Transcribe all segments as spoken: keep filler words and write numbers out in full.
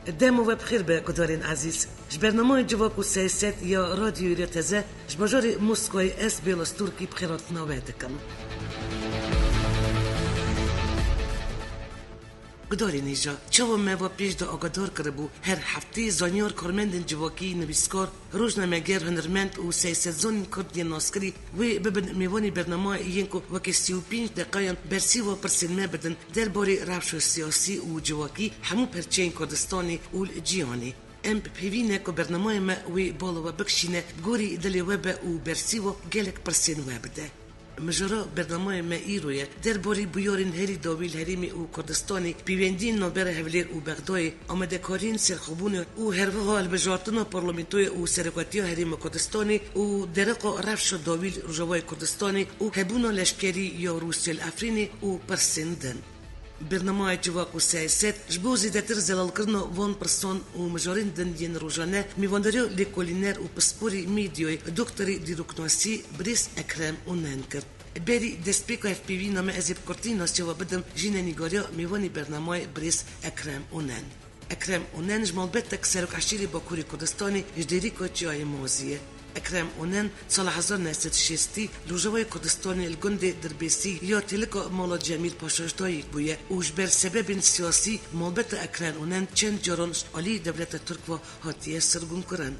Dem û we bi xêr be gudarên ezîz. Ji bernameyê Civak û Seyset ya Radyoyê Rêteze ji bajarê Moskayê ez Bêla Stûrkî bi xêrhatina we dikim. Gudarên hêja, çawa me va pêş de agadar kiribû, her hefteyê zanyar, karmendên civakî, nivîskar, rojnameger, hunermend û siyasetzanên kurd yên naskirî wê bibin mêvanê bernamayê yên ku weke sî û pênc deqayan bersîva pirsên me bidin derbarê rewşa siyasî û civakî hemû perçeyên Kurdistanê û li cîhanê. Em bi pêvî ne ku bernamayê me wê bala we bikişîne, bi gorî dilê we be û bersîva gelek pirsên we bide. Mijara bernamayê me îro ye. Derbarê bûyerên herî dawî li herêmê û Kurdistanê, pêwendiyên navbera Hewlêr û Bexdayê, amadekariyên serxwebûnê û herwiha hilbijartina parlamentoyê û serokatiya Herêma Kurdistanê û dereqa rewşa dawî li Rojavayê Kurdistanê û hebûna leşkerî ya Rûsya li Efrînê û pirsên din. Bernameya Civak û Siyaset ji bo zêdetir zelalkirina van pirsan û mijarên din yên rojane mêvandariya lêkolîner û pisporê medyayê, doktorê dîroknasî birêz Ekrem Onen kir. Berî destpêka hevpeyvîna me ez ê bi kurtî nasiya we bidim jî nîgariya mêvanê bernameyê birêz Ekrem Onen. Ekrem Onen ji malbetek serok eşîrê Bakurê Kurdistanê ji Dêrîka Çiyayê Mazî ye. Ekrem Onen sala hezar neh sed şêstî li Rojavayê Kurdistanê li gundê Dirbêsî ya Têlika Mala Cemîl Paşa ji dayik bûye û ji ber sebebên siyasî malbeta Ekrem Onen çend caran ji alî dewleta Tirk ve hatiye sirgûnkirin.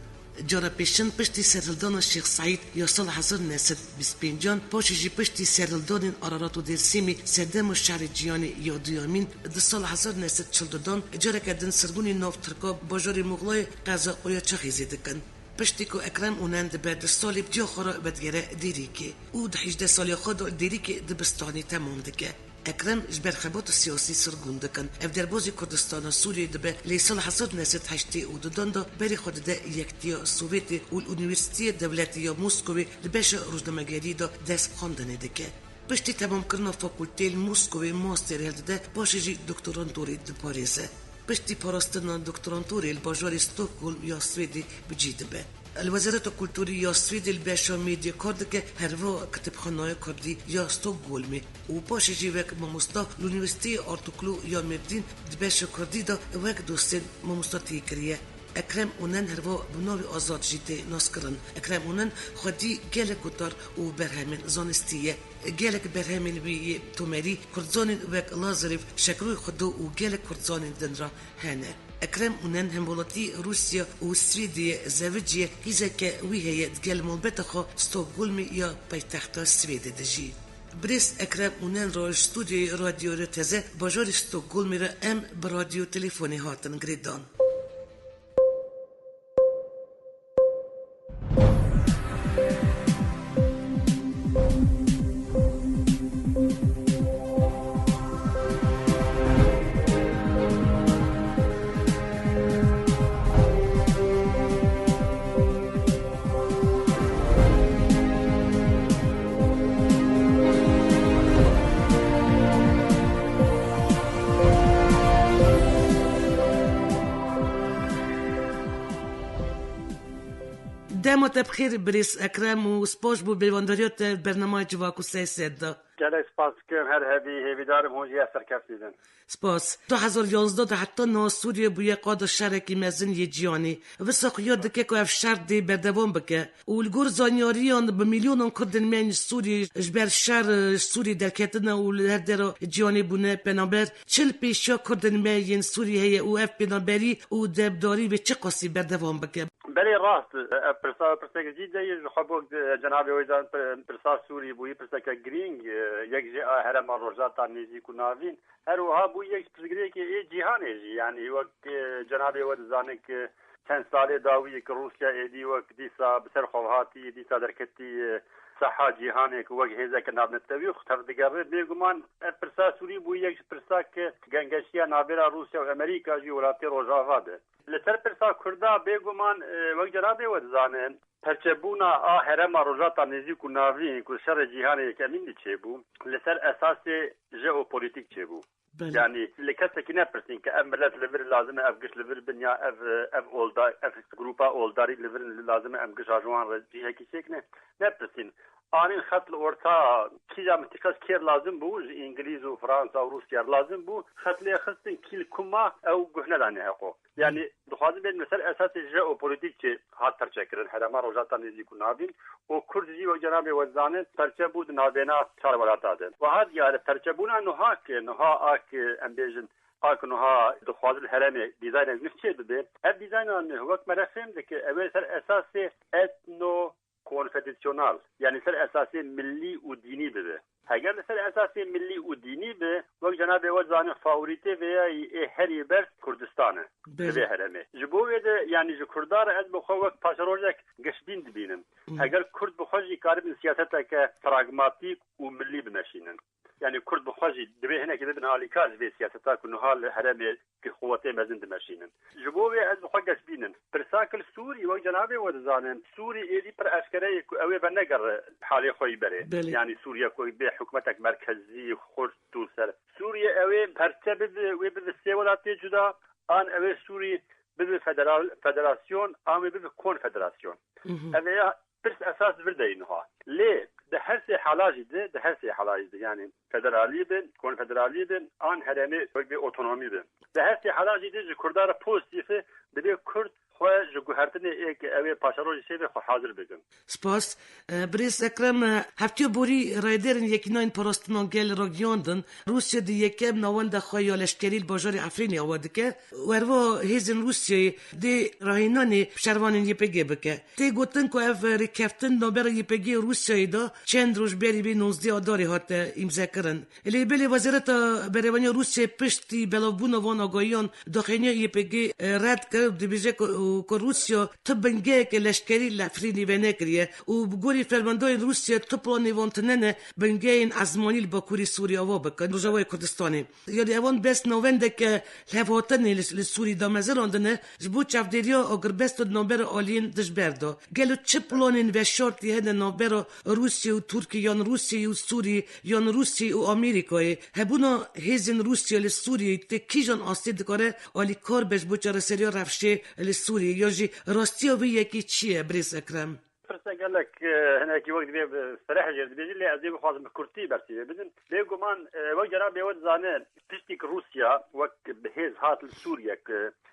Cara pêşin piştî serhildana Şêx Seîd ya sala hezar neh sed bîst pêncan, paşê jî piştî serhildanên Ararat û Dêrsimê, sedema şerê cîhanê ya duyemîn, di sala hezar neh sed çil dudan careke din sirgûnê nav Tirka bajarê Moxlayê qeza Quyaçaxê zê dikin. Piştî ku Ekrem Onen dibe du salî bi ciya xwe re vedigere Dêrîkê û di hejdeh saliya xwe de li Dêrîkê dibistanê temam dike. Ekrem ji ber xebata siyasî sirgûn dikin. Ev derbazî Kurdistana Sûriyê dibe, lê sala hezar neh sed heştê û dudan de berê xwe dide Yektiya Sovêtê û li Unîversîteyê Dewletî ya Moskowê li beşa rojnamegeriyê de dest bi xwendinê dike. Piştî temamkirina fakulteyê li Moskowê mastêrê hildide, paşê jî doktorantorê diparêze. Piştî parastina doktorantorê li bajarê Stockholm ya Swêdê bi cî dibe. Li Wezareta Kulturî ya Swêdê li beşa medya kar dike, herwiha kitêbxanaya kurdî ya Stockholmê û paşê jî wek mamosta li Unîversîteyê Artuklu ya Mêrdîn di beşa kurdî de wek dostên mamostatiyê kiriye. Ekrem Onen herwiha bi navê Azad jî tê naskirin. Ekrem Onen xwedî gelek gotar û berhemên zanistî ye. Gelek berhemên wî yê tomerî kurdzanên wek Lazarêv, Şekroyê Xudo û gelek kurdzanên din re hene. Ekrem Onen hemwelatî Rûsya û Swêdê ye, zewicî ye, hîzeke wî heye, digel malbeta xwe Stockholmê ya paytexta Swêdê dijî. Birêz Ekrem Onen re ji stûdyoyê Radyo Rêteze bajarê Stockholmê re em bi radyo telefonê hatin girêdan. Dema te bi xêr birêz Ekrem û spas bo mêvandariya te bernameya Civak û Seyset de. Gelek spas dikim, her hebî, hêvîdarim hûn jî ya serkeftî bin. Spas. Du hezar yanzdeh de heta niha Sûriye bûye qada şerekî mezin yê cîhanê. Wisa xuya dike ku ev şer dê berdewam bike. Û li gor zanyariyan bi milyonan Kurdên me yên ji Sûriyê ji ber şer, e, ji Sûriyê derketine û li her dera cîhanê bûne penaber. Çi li pêşiya Kurdên me yên Sûriyê heye û ev penaberî û devdarî wê çiqasî berdewam bike? Belê rast, ev pirsa, pirsek cidî ye, ji xwe bo cenabê wê de pir-, pirsa Sûrî bûyî pirseke girîng, e, yek jê a herêma Rojhilata Nêzîk û Navîn. Her wiha bû yek ji pirsgirêkê ê cîhanê jî, yanî wek, e, cenabê we dizane ki çend salê dawî ki Rûsya êdî wek dîsa bi ser xwe hatî, dîsa derketî, e, seha cîhanê ki wek hêzeke navnetewî xwe tevdigere. Bêguman ev pirsa Sûrî bû yek ji pirsa ki gengeşiya navbera Rûsya û Amerîka jî welatê Rojava de. Li ser pirsa Kurda bêguman, e, wek cenabê we dizane, perçebûna a herêma Rojhilata Nêzîk û Navîn ku şerê cîhanê yekemîn de çêbû, li ser esasê jeopolîtîk çêbû. Belê. Yanî li kesekî nepirsîn ke ev milet li vir lazim e ev giş li vir bin ya ev, ev olda-, ev grûpa oldarî li vir lazim e em gişa ji wan re cihekî çêkine. Nepirsîn. anîn xet li orta kîja mintiqe kêr lazim bû, ji Îngilîz û Fransa û Rûsya lazim bû, xet lê xistin kî li ku ma ew guh nedanê heqo. Yanî dixwazin bêjin li ser esasê jeopolitîkê hat perçekirin, herêma Rojhilata Nêzîk û Navîn û Kurd jî wek cenabê we dizanin perçe bû di navbêna çar welata de. Wiha diyar e perçebûna niha ke, niha a ke em bêjin, a ke niha dixwazin li herêmê dîzaynek nû çê bibe, ev dîzayna nû wek me re fêm dike, ew ê ser esasê etno konfederasyonal, yanî ser esasê millî û dînî bibe. Heger li ser esasê millî û dînî be, wek cenabê we dizane, favorîtê vêyayî ê herî berz Kurdistan e. Belê. Divê herêmê. Ji bo wê de, yanî ji Kurdan re ez bi xwe wek paşerojek geşbîn dibînim. Hı. Heger Kurd bi xwe jî karibin siyaseteke pragmatîk û millî bimeşînin. Yanî Kurd bi xwe jî divê hinekî bibin alîkar ji vê siyaseta ku niha li herêmê ki quwetê mezin dimeşînin. Ji bo wê ez bi xwe geşbînim. Pirsa ki li Sûrî, wek cenabê we dizanin, Sûrî êdî pir eşkere ye ku ew ê venegere halê xwe yî berê. Belê. Yanî Sûriye ku bê hikûmetek merkezî, xurt û ser. Sûriye ew ê perçe bibe, wê bibe sê welatê cuda, an ew ê Sûrî bibe federal, federasyon, an wê bibe konfederasyon. Mhm. Ev ê ya pirs esas vir de yî niha. Lê di her sê hala jî de, di her sê hala jî de, yanî federalî bin, konfederalî bin, an herêmê wek bê otonomî bin. Di her sê hala jî de ji Kurdan re pozîtîf e, divê Kurd xwe ji guhertinê ê ke ew ê paşerojê çê be xwe hazir bikin. Spas. E, Birêz Ekrem, e, heftiya borî rayedarên Yekînayên Parastina Gel ragihiyandin, Rûsya di yekem navenda xwe ya leşkerî li bajarê Efrînê ava dike. Werva hêzên Rûsyayê dê rahînanê bi şervanên Y P G bike. Tê gotin ku ev rêkeftin navbera Y P G û Rûsyayê de çend roj berî vê nozdeh Adarê hate îmzekirin. Lê belê Wezareta Berevaniya Rûsyayê piştî belavbûna van agahiyan daxuyaniya Y P G red kir û dibêje ku, ku Rûsya tu bingeheke leşkerî li Efrînê venekiriye û bi gorî fermandeyên Rûsya tu planê wan tune ne bingehên ezmanî li Bakurê Sûriyê ava bikin, Rojavayê Kurdistanê. Yanî ewan bes navendeke lihevhatinê li, li Sûrî damezirandine, ji bo çavdêriya agirbest û di navbera aliyên dijber de. Gelo çi planên veşartî hene navbera Rûsya û Tirkiyê, yan Rûsya û Sûrî, yan Rûsya û Amerîkayê? Hebûna hêzên Rûsya li Sûriyê tê kîjan astê dikare alîkar be ji bo çareseriya rewşê li Sûriyê? Yan jî rastiya vê yekê çi ye, Birêz Ekrem? Pirse gelek, e, hinekî wek divê bi fereh jê dibêjin, lê ez ê bixwazim bi kurtî bersîvê bidim. Bêguman, e, wek cenabê we dizane, piştî ku Rûsya wek bi hêz hat li Sûriye, ku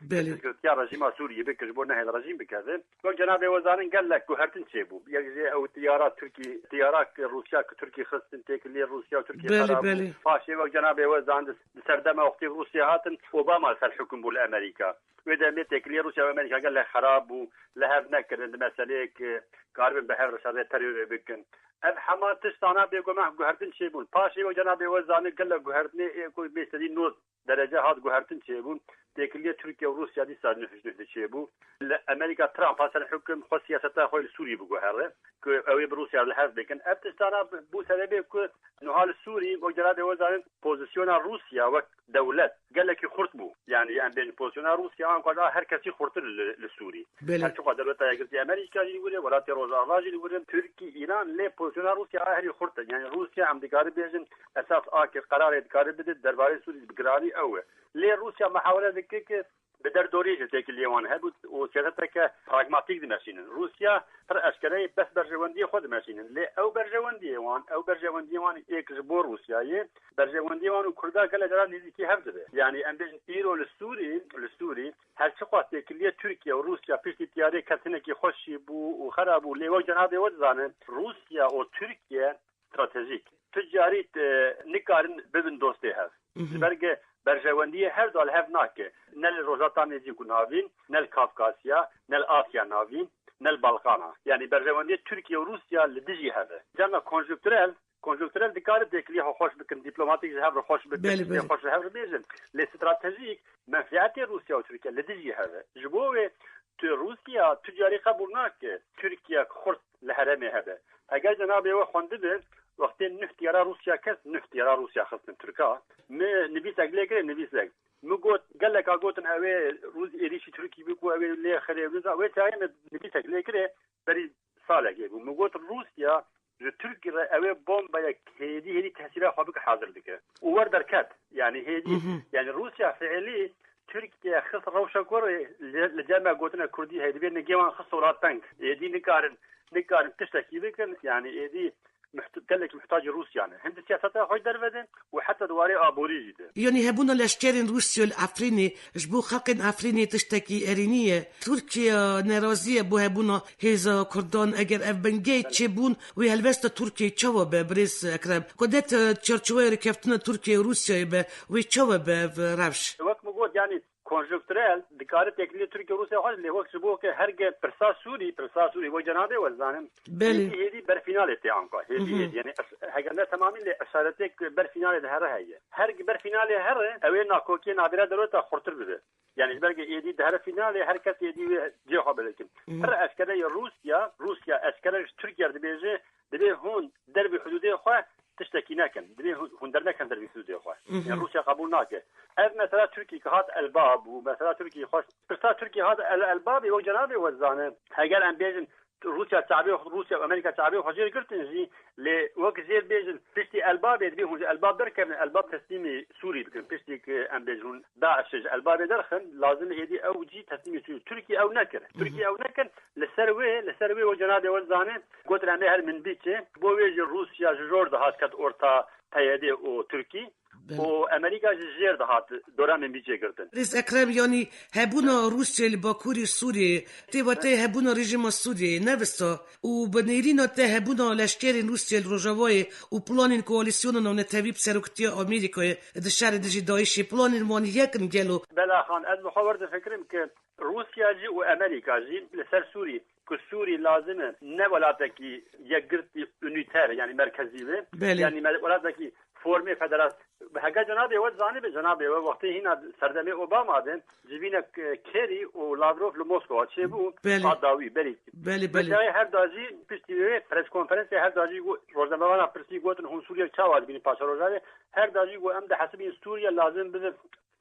Belê. desthilatîya rejîma Sûriyê bike, ji bo nehêl rejîm bikeve. Wek cenabê we zanin gelek guhertin çêbû. Yek jê ew tiyara Tirkî, tiyara ku Rûsya ku Tirkî xistin têkiliyê Rûsya û Tirkî Belê, xera bû. belê. Paşê wek cenabê we zanin di serdema wextê Rûsya hatin, Obama li ser hukm bû li Amerîka. Wê demê têkiliyê Rûsya û Amerîka gelek xerab bû, li hev nekirin di meseleyê ku karibin bi hev re şerê terorê bikin. Ev hema tiştana bêguman guhertin çêbûn. Paşê wek cenabê we zanî gelek guhertinê ê ku bê sedî nod derece hat guhertin çêbûn. Têkiliyê Tirkiye û Rûsya dîsa nuh ji nuh de çêbû. Li Amerîka Trump hat ser hukm xwe siyaseta xwe li Sûriyê biguhere ku ew ê bi Rûsya li hev bikin. Ev tiştana bû sebebê ku niha li Sûrî wek cenabê we zanîn pozisyona Rûsya wek dewlet gelekî xurt bû. Yanî em bên pozisyona Rûsya an ku a her kesî xurtir li, li Sûrî. Belê. Her çiqa dewleta Yekgirtî Amerîka jî li wir e, welatê Rojava jî li wir in, Tirkî, Îran, lê pozisyona Rûsya a herî xurt e. Yanî Rûsya em dikare bêjin esas a ke qerarê dikare bide derbarê Sûrî bi giranî ew e. Lê Rûsya mihawele dike ke bi derdorî ji têkiliyê wan hebû û siyaseteke pragmatîk dimeşînin. Rûsya pir eşkere bes berjewendiyê xwe dimeşînin. Lê ew berjewendiyê wan, ew berjewendiyê wan êk ji bo Rûsyayê, berjewendiyê wan û Kurda gelek cara nêzîkî hev dibe. Yanî em bêjin îro li Sûrî, li Sûrî, her çiqas têkiliyê Tirkiye û Rûsya piştî tiyarê ketinekî xweş jî bû û xera bû, lê wek cenabê we dizane, Rûsya û Tirkiye stratejîk. Tu carî, e, nikarin bibin dostê hev. Mhm. Ji ber ke berjewendiyê her du li hev nake. Ne li Rojhilata Nêzîk û Navîn, ne li Kafkasya, ne li Asya Navîn, ne li Balkana. Yanî berjewendiyê Tirkiye û Rûsya li dijî hev e. Carna konjunkturel, konjunkturel dikare têkiliyê xwe xweş bikin, dîplomatîk ji hev re xweş bikin, Belê, tiştê belê. xweş ji hev re bêjin. Lê stratejîk menfîetê Rûsya û Tirkiye li dijî hev e. Ji bo wê tu Rûsya tu carî qebûl nake Tirkiye xurt li herêmê hebe. Heger cenabê we xwendibe, wextê nuh tiyara Rûsya kest, nuh tiyara Rûsya xistin Tirka. Mi nivîsek lê kirê, nivîsek. Mi got, geleka gotin ew ê Rûs êrîşî Tirkî biku, ew ê lê xirê, wê çayê mi nivîsek lê kirê, berî salekê bû. Mi got, Rûsya ji Tirkî re ew ê bombeyek hêdî hêdî tesîra xwe bike hazir dike. Û wer derket. Yanî hêdî, Mhm. yanî Rûsya fiilî Tirkiye xist rewşa ku re li, li cem me gotine Kurdî heye, divê nigê wan xist wela teng. Êdî nikarin, nikarin tiştekî bikin. Yanî êdî muht-, gelek muhtacî Rûsya ne. Hem di siyaseta xwe derve de û heta di warê aborî jî de. Yanî hebûna leşkerên Rûsya li Efrînê ji bo xelkên Efrînê tiştekî erênî ye. Tirkiye nerazî ye bo hebûna hêza Kurdan. Eger ev bingehê çêbûn, wê helwesta Tirkiyeyê çawa be, birêz Ekrem? Ku ne te çarçoweya rêkeftina Tirkiye û Rûsyayê be, wê çawa be ev rewş? Wek min got, yanî konjonkturel, dikare têkiliyê Tirkiye û Rûsya xwe, lê wek ji bo ke herge pirsa Sûrî, pirsa Sûrî wek cenabê we zanin, Belê. Hêdî, hêdî berfînalê tê anka. Hêdî, Hı hı. hêdî. Yani es-, hege ne temamî lê eşaretêk berfînalê de here heye. Herge berfînalê here, ew ê nakokiyê navbera derweta xurtir bibe. Yani ji ber ke êdî dihere fînalê, her kes êdî wê cihê xwe bilekin. Hı hı. Pir eskere ye Rûsya, Rûsya eskere ji Tirkiye dibêje, dibê hûn dervî hudûdê xwe tiştekî nekin. Divê hûn, hûn dernekin dervî hudûdê xwe. Mhm. Yani Rûsya qebûl nake. Ev mesela Tirkî ki hat Elbab û mesela Tirkî xwe, pirsa Tirkî hat El, Elbabê û cenabê we zane. Heger em bêjin Rûsya çavê xwe, Rûsya û Amerîka çavê xwe jêr girtin jî, lê wek jêr bêjin piştî Elbabê divê hûn ji Elbab derkevin, Elbab teslîmî Sûrî bikin. Piştî ki em bêjin hûn DAIŞ ji Elbabê derxin, lazim êdî ew jî teslîmî Sûrî. Tirkî ew nekir. Mhm. Tirkî ew nekir. Li ser wê, li ser wê û cenabê we zane, Gotin em ê her min bîçe. Bo wê jî Rûsya ji jor dihat ket orta P Y D û Tirkî Belê. û Amerîka ji jêr dihat dora min bîçe girtin. Rêz Ekrem, yanî hebûna Rûsya li bakurî Sûriyê tê wetê hebûna rejîma Sûriyê, ne wisa? Û bi nêrîna te hebûna leşkerên Rûsya li Rojavayê û planên koalîsyona navnetewî bi seroktiya Amerîkayê di şerê dijî DAIŞê, planên wan yek in gelo? Bela Xan, ez bi xwe werdifikirim ki Rûsya jî û Amerîka jî li ser Sûrî, ku Sûrî lazim e ne welatekî yekgirtî unîter, yanî merkezî be, Belê. yanî me-, welatekî formê federas-, heke cenabê we zanibe, cenabê we wextê hîna serdemê Obama de civînek, e, Kerry û Lavrov li Moskova çêbû, Belê. a dawî berî. Belê, belê. Mesela her da jî piştî wê preskonferansê her da jî got, rojnamevanan pirsî gotin, hûn Sûriye çawa dibînin paşeroja wê? Her da jî got, em dihesibînin Sûriye lazim bibe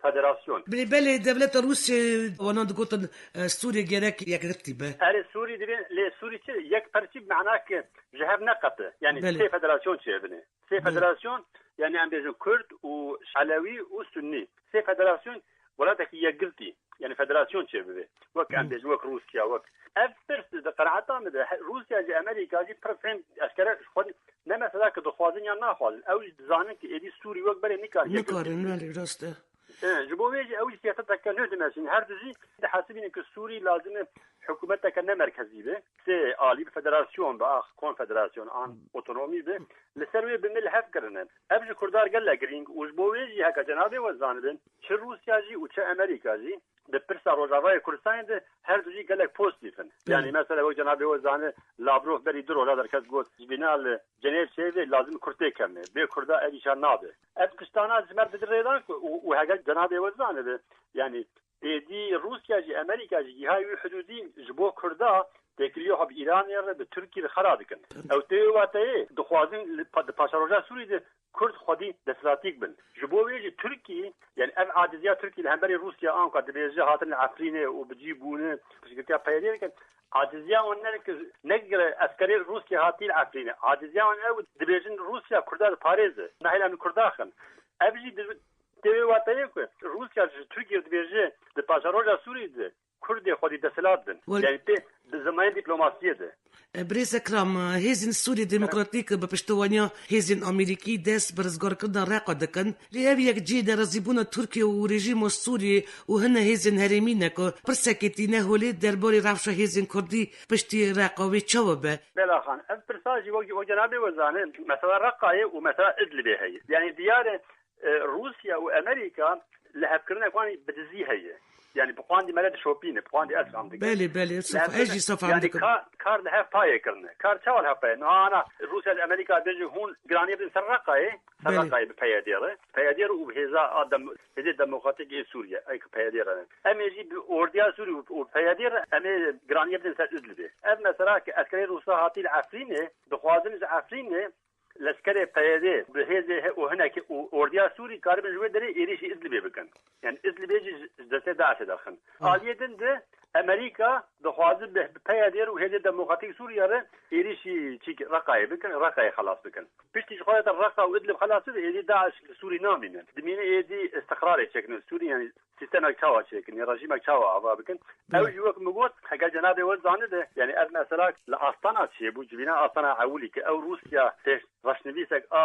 federasyon. Belê, belê, dewleta Rûsya wana digotin, e, Sûriye gerek yekgirtî be. Erê, Sûrî divê, lê Sûrî çi? Yek perçî bi mena ki ji hev neqete. Yani Belê. sê federasyon çêbine. Sê Belê. federasyon, yani em bêjin Kurd û Elewî û Sunnî. Sê federasyon welatekî yekgirtî. Yani federasyon çêbibe. Wek em Hı. bêjin, wek Rûsya, wek. Ev pirs di qenaeta min de, he-, Rûsya jî, Amerîka jî pir fêm eşkere ji xwe ne mesela ki dixwazin yan naxwazin. Ew jî dizanin ki êdî Sûrî wek berê nikare Nikarin, yekgirtî. belê, rast e. E, ji bo wê jî ew jî siyaseteke nû dimeşîn. Her du jî dihesibînin ku Sûrî lazim e hikûmeteke ne merkezî be. Sê alî bi federasyon be, ax konfederasyon an otonomî be. Li ser wê bi me li hev kirine. Ev ji Kurdan gelek girîng û ji bo wê jî heke cenabê we zanibin, çi Rûsya jî û çi Amerîka jî di pirsa Rojavayê Kurdistanê de her du jî gelek pozîtîf in. Belê. Yanî mesela wek cenabê we zane Lavrov berî du roja derket got, ji bîna li Cenevê lazim Kurd têkevine. Bê Kurda ev îşa nabe. Ev tiştana ji me re didin rêdan ku û, û heger cenabê we zanibe, yanî êdî Rûsya jî, Amerîka jî, gihayê wî hidûdî ji bo Kurda têkiliya xwe bi Îranê re, bi Tirkî re xera dikin. Ew tê wê wateyê dixwazin li pa-, di paşeroja Sûrî de Kurd xwedî desthilatîk bin. Ji bo wê jî Tirkî, yani ev aciziya Tirkî li hemberî Rûsya anka dibêje hatin li Efrînê û bi cî bûne piştgirtiya P Y D dikin. Aciziya wan ne ki, ne ki eskerê Rûsya hatî li Efrînê. Aciziya wan ew dibêjin Rûsya Kurda diparêze. Nahêle em li Kurda xin. Ev jî di-, tê wê wateyê ku Rûsya ji Tirkiyê dibêje di paşeroja Sûrî de Kurdê xwedî desthilat bin. Wel- Yani tê di zimanê dîplomasiyê de. E, Birêz Ekram, e, hêzên Sûrî Demokratîk bi piştevaniya hêzên Amerîkî dest bi rizgarkirina Reqa dikin. Lê ev yek cihê nerazîbûna Tirkiye û rejîma Sûriyê û hine hêzên herêmî ne ku pirsekê tîne holê derbarê rewşa hêzên Kurdî piştî Reqa wê çawa be? Bela Xan, ev pirsa jî wek, wek cenabê we zane, mesela Reqayê û mesela Idlibê heye. Yani diyar e, e, Rûsya û Amerîka lihevkirinek wan bi dizî heye. Yani bi xwandî me re dişopîne, bi xwandî ez fam dikim. Belê, belê, sof-, ez jî sefam yani dikim. Kar, kar li hev payê kirine. Kar çawa li hev payê? Niha ana Rûsya li Amerîka bêje hûn giraniyê bidin ser Reqayê, ser Belê. Reqayê bi P Y D re. P Y D re û hêza a dem-, hêzê demokratîk ê Sûriye, ey ki P Y D re ne. Em ê jî bi ordiya Sûrî û, û P Y D re em ê giraniyê bidin ser Idlibê. Ev mesela ki eskerê Rûsa hatî li Efrînê, dixwazin ji Efrînê Lezkerê P Y D bi hêzê he û hinekî û ordiya Sûrî karibin ji wê derê êrîşî Idlibê bikin. Yani Idlibê jî ji, ji destê DAIŞê derxin. Hı. Aliyê din de Amerîka dixwaze bi, bi P Y D re û Hêzê Demokratîk Sûriye re êrîşî çîk Reqayê bikin, Reqayê xelas bikin. Piştî ji xwe re te Reqa û Idlib xelas bibe, êdî DAIŞ li Sûrî namîne. Dimîne êdî îstiqrarê çêkine li Sûrî, yani sîstemek çawa çêkin, ya rejîmek çawa ava bikin. Ew jî wek min got, heger cenabê we zanibe, yani ev mesela li Astana çêbû, civîna Astana ewilî ki ew Rûsya tê reşnivîsek a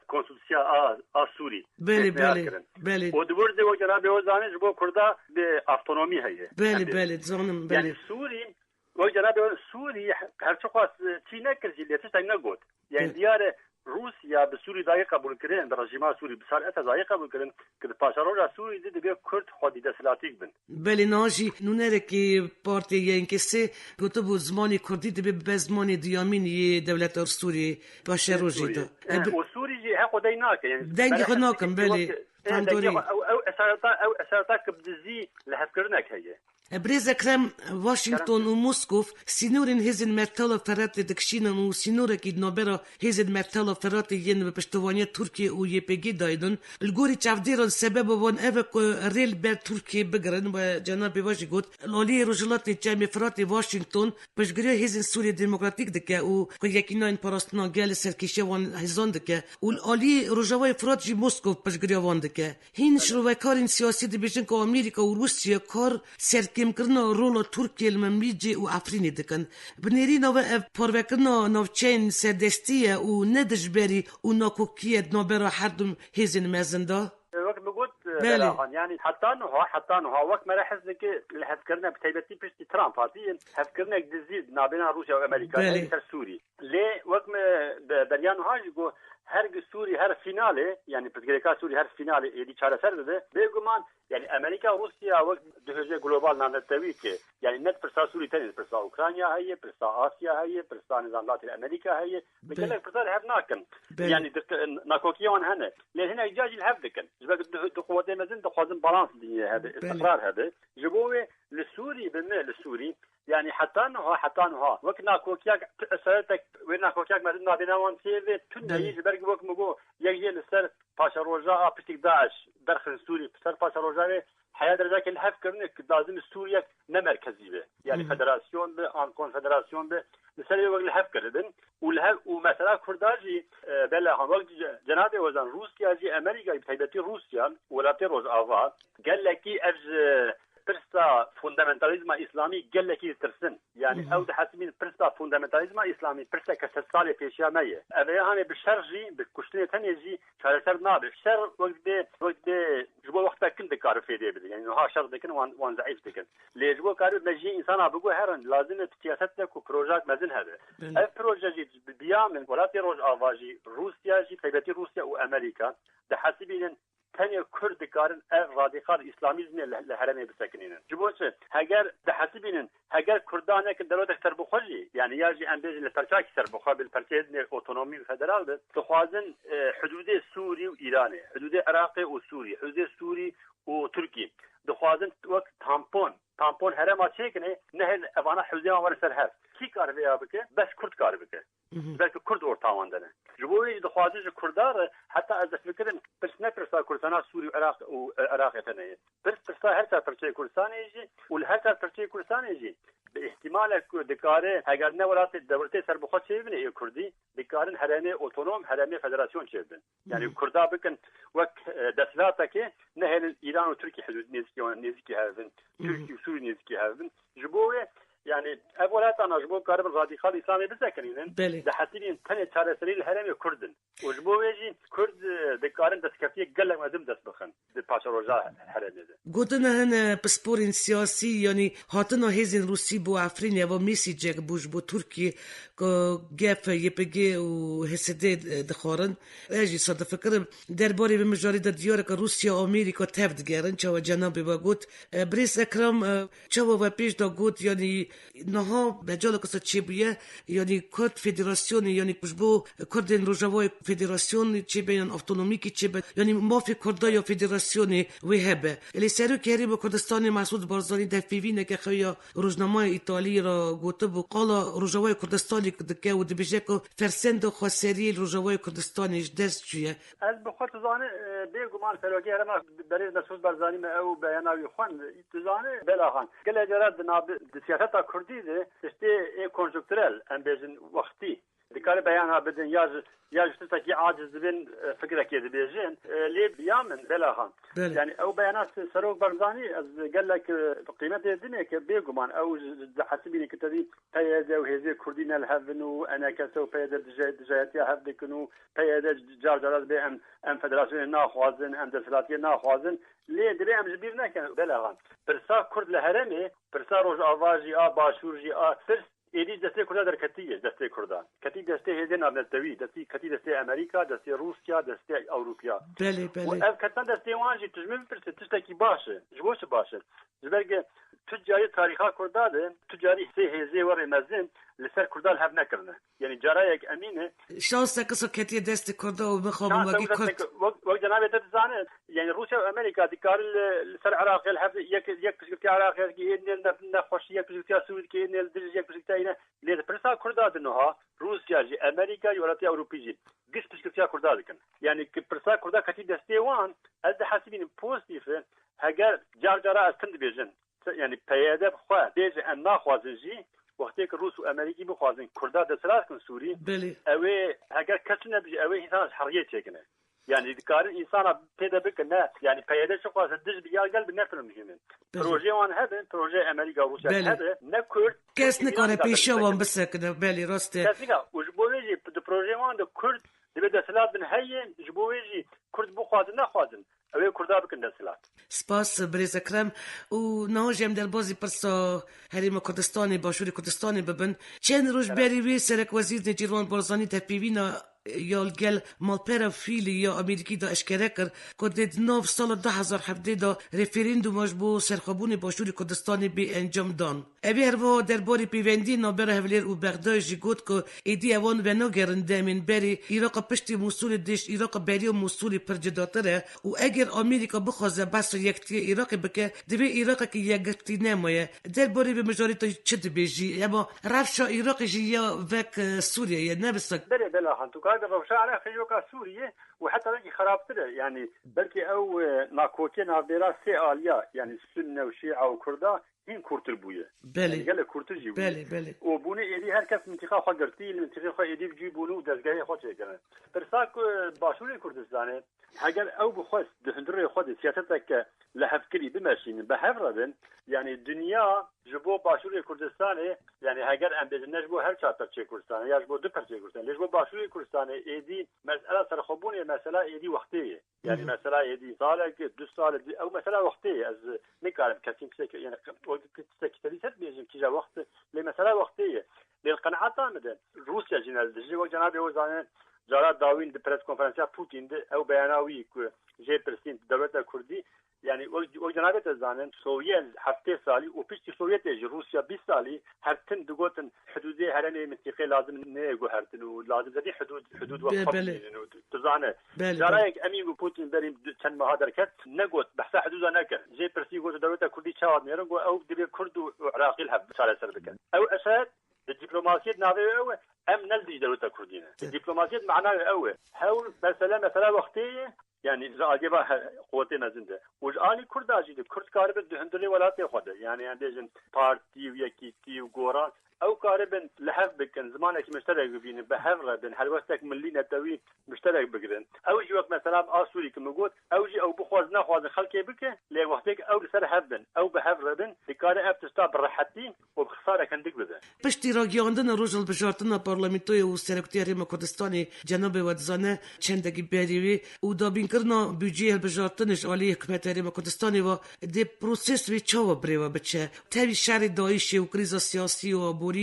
konstitûsiya a, a Sûrî Belê, pêşniyar belê, kirin. Belê. Û di wir de wek cenabê we zanî ji bo Kurda bi avtonomî heye. Belê, Em dê- belê, dizanim, belê. Yani Sûrî, wek cenabê we Sûrî her çiqas çî nekir jî lê tiştek negot. Yani Belê. diyar e Rûsya bi Sûrî dayê qebûl kirin, bi rejîma Sûrî bi Bişar Esed dayê qebûl kirin, ki di paşeroja Sûrî de divê Kurd xwedî desthilatî bin. Belê, niha jî nûnerekî partê Y N K S gotibû zimanê kurdî divê bibe zimanê duyemîn yê dewleta Sûriyê paşerojê de. Sûriyê. E, bi- Û Sûrî jî heq û dey nake. Yani, Dengê xwe nakin, belê. Wek, e, Fem dengê dorê. Xwe, ew, ew esareta, ew esareta ki bi dizî lihevkirinek heye. E, Birêz Ekrem, Washington û Moskov sînorên hêzên Mertala Feratê dikişînin û sînorekî di navbera hêzên Mertala Feratê yên bi piştevaniya Tirkiye û Y P G dayînin. Li gorî çavdêran sebeba wan ev e ku rê li ber Tirkiyê bigirin, we cenabê we jî got. Li aliyê Rojhilatê Çemê Firatê Washington piştgiriya hêzên Sûriyê Demokratîk dike û xweyekînayên parastina gel li ser kêşiya wan hêzan dike û li aliyê Rojavayê Firat jî Moskov piştgiriya wan dike. Hîn şirovekarên siyasî dibêjin ku Amerîka û Rûsya kar serkêmkirina rola Tirkiyê li Memrîcê û Efrînê dikin. Bi nêrîna we ev parvekirina navçeyên serdestî ye û ne dijberî û nakokî ye di navbera her du hêzên mezin de? Wek min got, Belê. Belahan, yani heta niha, heta niha wek me re hez dike li hevkirine, bi taybetî piştî Trump hatiye, hevkirinek dizî nabêna Rûsya û Amerîka Belê. Her ser Sûrî. Lê wek me be-, beriya niha jî got, her gi Sûrî, her fînalê, yani pirsgirêka Sûrî her fînalê êdî çareser dibe. Bêguman, yani Amerîka û Rûsya wek dihêje global nanetewî ki, yani ne pirsa Sûrî tenê, pirsa Ukrayna heye, pirsa Asya heye, pirsa nizam Latîn Amerîka heye. Bi Be- gelek pirsa li hev nakin. Be- Yani di-, nakokiya wan hene. Lê hinek ca jî li hev dikin. Ji ber ku du, du quwetê mezin dixwazin balans dinyê hebe, Belê. istiqrar hebe. Ji bo wê li Sûrî bi me, li Sûrî, yani heta niha, heta niha, wek nakokiyak, tu esaretek, wê nakokiyak mezin nabêna wan tê ve, tu Belê. neyî ji ber ku wek min got, yek jê li ser paşeroja a piştî DAIŞ derxin Sûrî, ser paşeroja wê heya derecakê li hev kirine ki lazim Sûriyek ne merkezî be. Yani Mhm. federasyon be, an konfederasyon be, li ser wek li hev kiribin. Û li hev, û mesela Kurda jî, e, bela han wek ce-, cenabê wezan Rûsya jî, Amerîka, bi taybetî Rûsya, welatê Rojava, gelekî ev ji pirsa fundamentalizma îslamî gelekî ditirsin. Yani Mhm. ew dihesibîn pirsa fundamentalizma îslamî pirseke sed salê pêşiya me ye. Ev ê hanê bi şer jî, bi kuştinê tenê jî çareser nabe. Şer wek dê, wek dê ji bo wextek kin dikare fêdê bide. Yani niha şer dikin, wan, wan zeîf dikin. Lê ji bo karî me jî însana bigo herin, lazim e tu siyaset de ku projeyek mezin hebe. Belê. Ev proje jî bi, biya min, welatê Rojava jî, Rûsya jî, taybetî Rûsya û Amerîka dihesibînin tenê Kurd dikarin ev radîkal îslamîzmê li, li herêmê bisekinînin. Ji bo çi? Heger dihesibînin, heger Kurda nekin dewletek serbixwe jî, yani ya jî em bêjin li perçakî serbixwe bi, li perçeyê din otonomî û federal bi, dixwazin, e, hudûdê Sûrî û Îranê, hudûdê Iraqê û Sûrî, hudûdê Sûrî û Tirkî, dixwazin wek tampon, tampon herêma çêkinê, nehêlin evana hudûdê wan werin ser hev. Kî kar vêya bike? Bes Kurd kar bike. Mhm. Belkî Kurd orta wan de ne. Ji bo wê jî dixwazin ji Kurda re, heta ez difikirim, pirs ne pirsa Kurdistana Sûrî û Iraq û, e, Iraqê tenê ye. Pirs, pirsa her çar pirçeyê Kurdistanê jî û li her çar pirçeyê Kurdistanê jî bi îhtimalek ku dikare, heger ne welatê dewletê serbixwe çêbibin ê Kurdî, dikarin herêmê otonom, herêmê federasyon çêbibin. Yani Mhm. Kurda bikin wek, e, desthilatekê, nehêlin Îran û Tirkî hidûd nêzîkî wan, nêzîkî hev bin, Mhm. Tirkî û Sûrî nêzîkî hev bin. Ji bo wê, yani ev welatana ji bo karibin radîkal îslamê bisekinînin, Belê. dihesibînin tenê çareserî li herêmê Kurd in. Û ji bo wê jî Kurd, e, dikarin destkeftiyê gelek mezin dest bixin di paşeroja herêmê de. Gotina hene pisporên siyasî, yanî hatina hêzên Rûsî bo Efrînê, eva mesajek bû ji bo Tirkiyê ku gef Y P G û H S D dixwarin. Ez jî sa difikirim, derbarê vê mijarê de diyar e ku Rûsya û Amerîka tev digerin, çawa cenabê we got. E, Birêz Ekrem, e, çawa we pêş de got, yanî niha mecala kisa çêbûye, yanî Kurd Federasyonê, yanî ji bo Kurdên Rojavayê federasyon çêbe yan avtonomîkî çêbe, yanî mafê Kurda ya federasyonê wê hebe. Lê Serokê Herêma Kurdistanê Mesûd Barzanî di hevpeyvîneke xwe ya rojnameya Îtalî re gotibû, qala Rojavayê Kurdistanê dike û dibêje ku fersenda xweseriyê li Rojavayê Kurdistanê ji dest çûye. Ez bi xwe, tu zanî, e, bêguman Serokê Herêma berêz Mesûd Barzanî me ew beyana wî xwend. Tu zanî, Bela Xan, gelek cara di nav, di siyaseta Kurdî de tiştê ê konjunkturel, em bêjin wextî, Dikare beyana bidin ya ji, ya ji tiştekî aciz dibin, e, fikrekê dibêjin. E, lê ya min, Bela Xan. Belê. Yani ew beyana Serok Barzanî ez gelek, e, qîmetê dine ki bêguman ew ji, ji hesibîne ki tevî P Y D û hêzê Kurdî ne li hev in û E N K S û P Y D dije-, dijayetiya hev dikin û P Y D car cara dibê em, em federasyonê naxwazin, em desthilatiyê naxwazin. Lê divê em ji bîr nekin, Bela Xan. Pirsa Kurd li herêmê, pirsa Rojava jî a, Başûr jî a, pirs êdî ji destê Kurda derketiye, ji destê Kurda. Ketî destê hêzên navnetewî, destî, ketî destê Amerîka, destê Rûsya, destê Ewropiya. Belê, Û belê. ev ketina destê wan jî tu ji min bipirse tiştekî baş e. Ji bo çi baş e? Ji ber ku tu carî tarîxa Kurda de, tu carî sê hêzê werê mezin li ser Kurda li hev nekirine. Yani cara yek emîn e. Şanse kisa ketiye destê Kurda û mixabin Şanse wekî wek Kurd. destê, wek, wek cenabê te dizane, yani Rûsya û Amerîka dikarin li, li ser Iraqê li hev yek, yek piştgirtiya Iraqê ki êdinê li nef-, nexweşî, yek piştgirtiya Sûrî ki êdinê li dij, yek piştgirtiya yine. Lê di pirsa Kurda di niha Rûsya jî, Amerîka jî, Welatê Ewropî jî giş piştgirtiya Kurda dikin. Yani ki pirsa Kurda ketî destê wan, ez dihesibînim pozîtîf e, heger car cara ez tim dibêjim. Yani P Y D bi xwe bêje em naxwazin jî, wextê ki Rûs û Amerîkî bixwazin Kurda desthilat kin Sûrî, Belê. ew ê heger kes nebijî, ew ê însan ji heriyê çêkine. Yani dikarin însana pê de bikin, ne? Yani P Y D çi xwase dij bi ya gel bi ne pir muhîm in. Belê. Projeyê wan hebe, projeyê Amerîka û Rûsya Belê. hebe, ne Kurd, Kes ne Îran nikare da pêşiya wan bisekine. bisekine. Belê, rast e. Kes nika. Û ji bo wê jî di projeyê wan de Kurd divê desthilat bin heye, ji bo wê jî Kurd bixwazin nexwazin, ew ê Kurda bikin desthilat. Spas, birêz Ekrem. Û niha jî em derbazî pirsa Herêma Kurdistanê, Başûrê Kurdistanê bibin. Çend roj Kerem. berî wê Serok Wezîr Necîrvan Barzanî destpêvîna ya li gel malpera fîlî ya Amerîkî de eşkere kir ku dê di nav sala du hezar hevdeh de referandûma ji bo serxwebûnê Başûrê Kurdistanê bê encam dan. Ew ê herwiha derbarê pêvendiyên navbera Hevlêr û Bexdayê jî got ku êdî ewan venagerin demên berê Îraqa piştî Mûsulê dê ji Îraqa beriya Mûsulê pir cudatir e û eger Amerîka bixwaze behsa yektiyê Îraqê bike, divê Îraqekî yekgirtî nemaye. Derbarê vê mijarê tu çi dibêjî? Hema rewşa Iraqê jî ya vek, e, Sûriyê ye, ne bi sek. Belê, Bela Xan, tu karibî rewşa Iraqê yoka Sûriyê û heta wekî xerabtir e. Yani belkî ew, e, nakokê navbêra sê aliya, yani Sunne û Şia û Kurda hîn kûrtir bûye. Belê. Yani gelek kûrtir jî bûye. Belê, belê. Û bûne êdî her kes mintiqa xwe girtî, li mintiqê xwe êdî bi cî bûne û dezgehê xwe çêkirine. Pirsa ku Başûrê Kurdistanê, heger ew bi xwe di hundirê xwe de siyaseteke lihevkirî bimeşînin, bi hev re bin, yani dinya ji bo Başûrê Kurdistanê, yani heger em bêjin ne ji bo her çar perçeyê Kurdistanê ya ji bo du perçeyê Kurdistanê, lê ji bo Başûrê Kurdistanê êdî mesela serxwebûnê mesela êdî wextê ye. Yani mesela êdî salek, du sal, ew mesela wextê ye. Ez nikarim kesîn tiştekî, yani o tiştekî tevî ser bêjim kîja wext, lê mesela wextê ye. Lê li qenaeta min de Rûsya jî ne li dijî, wek cenabê we zanin, cara dawîn di preskonferansiya Putin de ew beyana wî ku jê pirsîn dewleta Kurdî, yani wek, wek cenabê te zanin, Sovyet heftê salî û piştî Sovyetê jî Rûsya bîst salî her tim digotin hidûdê herêmê mintiqê lazim neyê guhertin û lazim zedî hidûd, hidûd wek Be-, xwe belê. bimînin û tu, tu zane. Belê, Cara belê. yek emîn bû Putin berî du, çend meha derket, negot, behsa hidûda nekir. Jê pirsî got dewleta Kurdî çawa dinêrin, got ew divê Kurd û, û Iraqî li hev çareser bikin. Ew eşaret di dîplomasiyê di navê ew e, em ne li dijî dewleta Kurdî ne. Di Evet. dîplomasiyê di manayê ew e. Hewl mesele, mesela wextê ye, yani ji agêva he-, quwetê mezin de. Û ji alî Kurda jî de, Kurd karibin di hundirê welatê xwe de, yani em bêjin partî û yekîtî û goran, ew karibin li hev bikin, zimanekî mişterek bibînin, bi hev re bin, helwestek millî netewî mişterek bigirin. Ew jî wek mesela a Sûrî ki min got, ew jî ew bixwaz nexwazin xelkê bike, lê wextê ki ew li ser hev bin, ew bi hev re bin, dikare ev tişta bi rehetî û bi xisarek hindik bibe. Piştî ragihayandina roja hilbijartina parlamentoyê û Seroktiya Herêma Kurdistanê, cenabê we dizane çendekî berî wê û dabînkirina budceyê hilbijartinê ji alî Hikûmeta Herêma Kurdistanê ve, dê proses wê çawa bi rê ve biçe? Tevî şerê DAIŞê û krîza siyasî û aborî,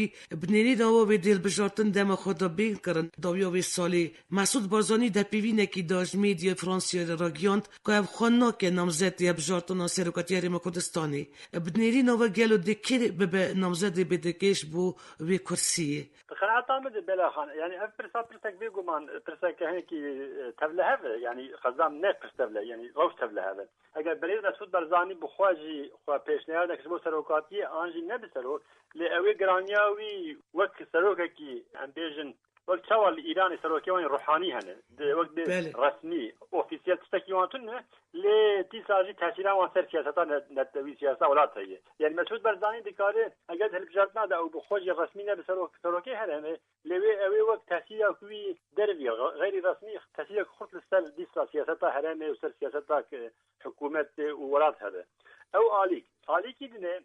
bi nêrîna we wê dê hilbijartin dema xwe de bên kirin. Dawiya wê salê, Mesûd Barzanî destpêvînekî da ji medyaya Fransayê re ragihand ku ev xwe nake namzetê hilbijartina Serokatiya Herêma Kurdistanê. Bi nêrîna we gelo dê kê bibe namzedê BDKê ji bo wê kursiyê? Bi qenaeta min de, Bela Xan, yani ev pirsa pirsek bêguman pirseke hinekî, e, tevlihev e, yani xezam ne pirs tevlihev, yani rewş tevlihev e. Eger Birêz Mesûd Barzanî bi xwe jî xwe pêşniyar dek ji bo serokatiyê an jî ne bi serok, lê ew ê giraniya wî wek serokekî, em bêjin, Wek çawa li Îranê serokê wan Ruhanî hene, di, wek di Belê. resmî, ofîsyel tiştekî wan tune, lê dîsa jî tesîra wan ser siyaseta ne-, netewî, siyaseta welat heye. Yani Mesûd Barzanî dikare, eger di hilbijartina de ew bi xwe jî resmî nebe serok-, serokê herêmê, lê wê ew ê wek tesîrek wî dervî, xeyrî resmî, tesîrek xurt li ser dîsa siyaseta herêmê û ser siyaseta, e, hikûmetê û welat hebe. Ew alîk, alîkî din e,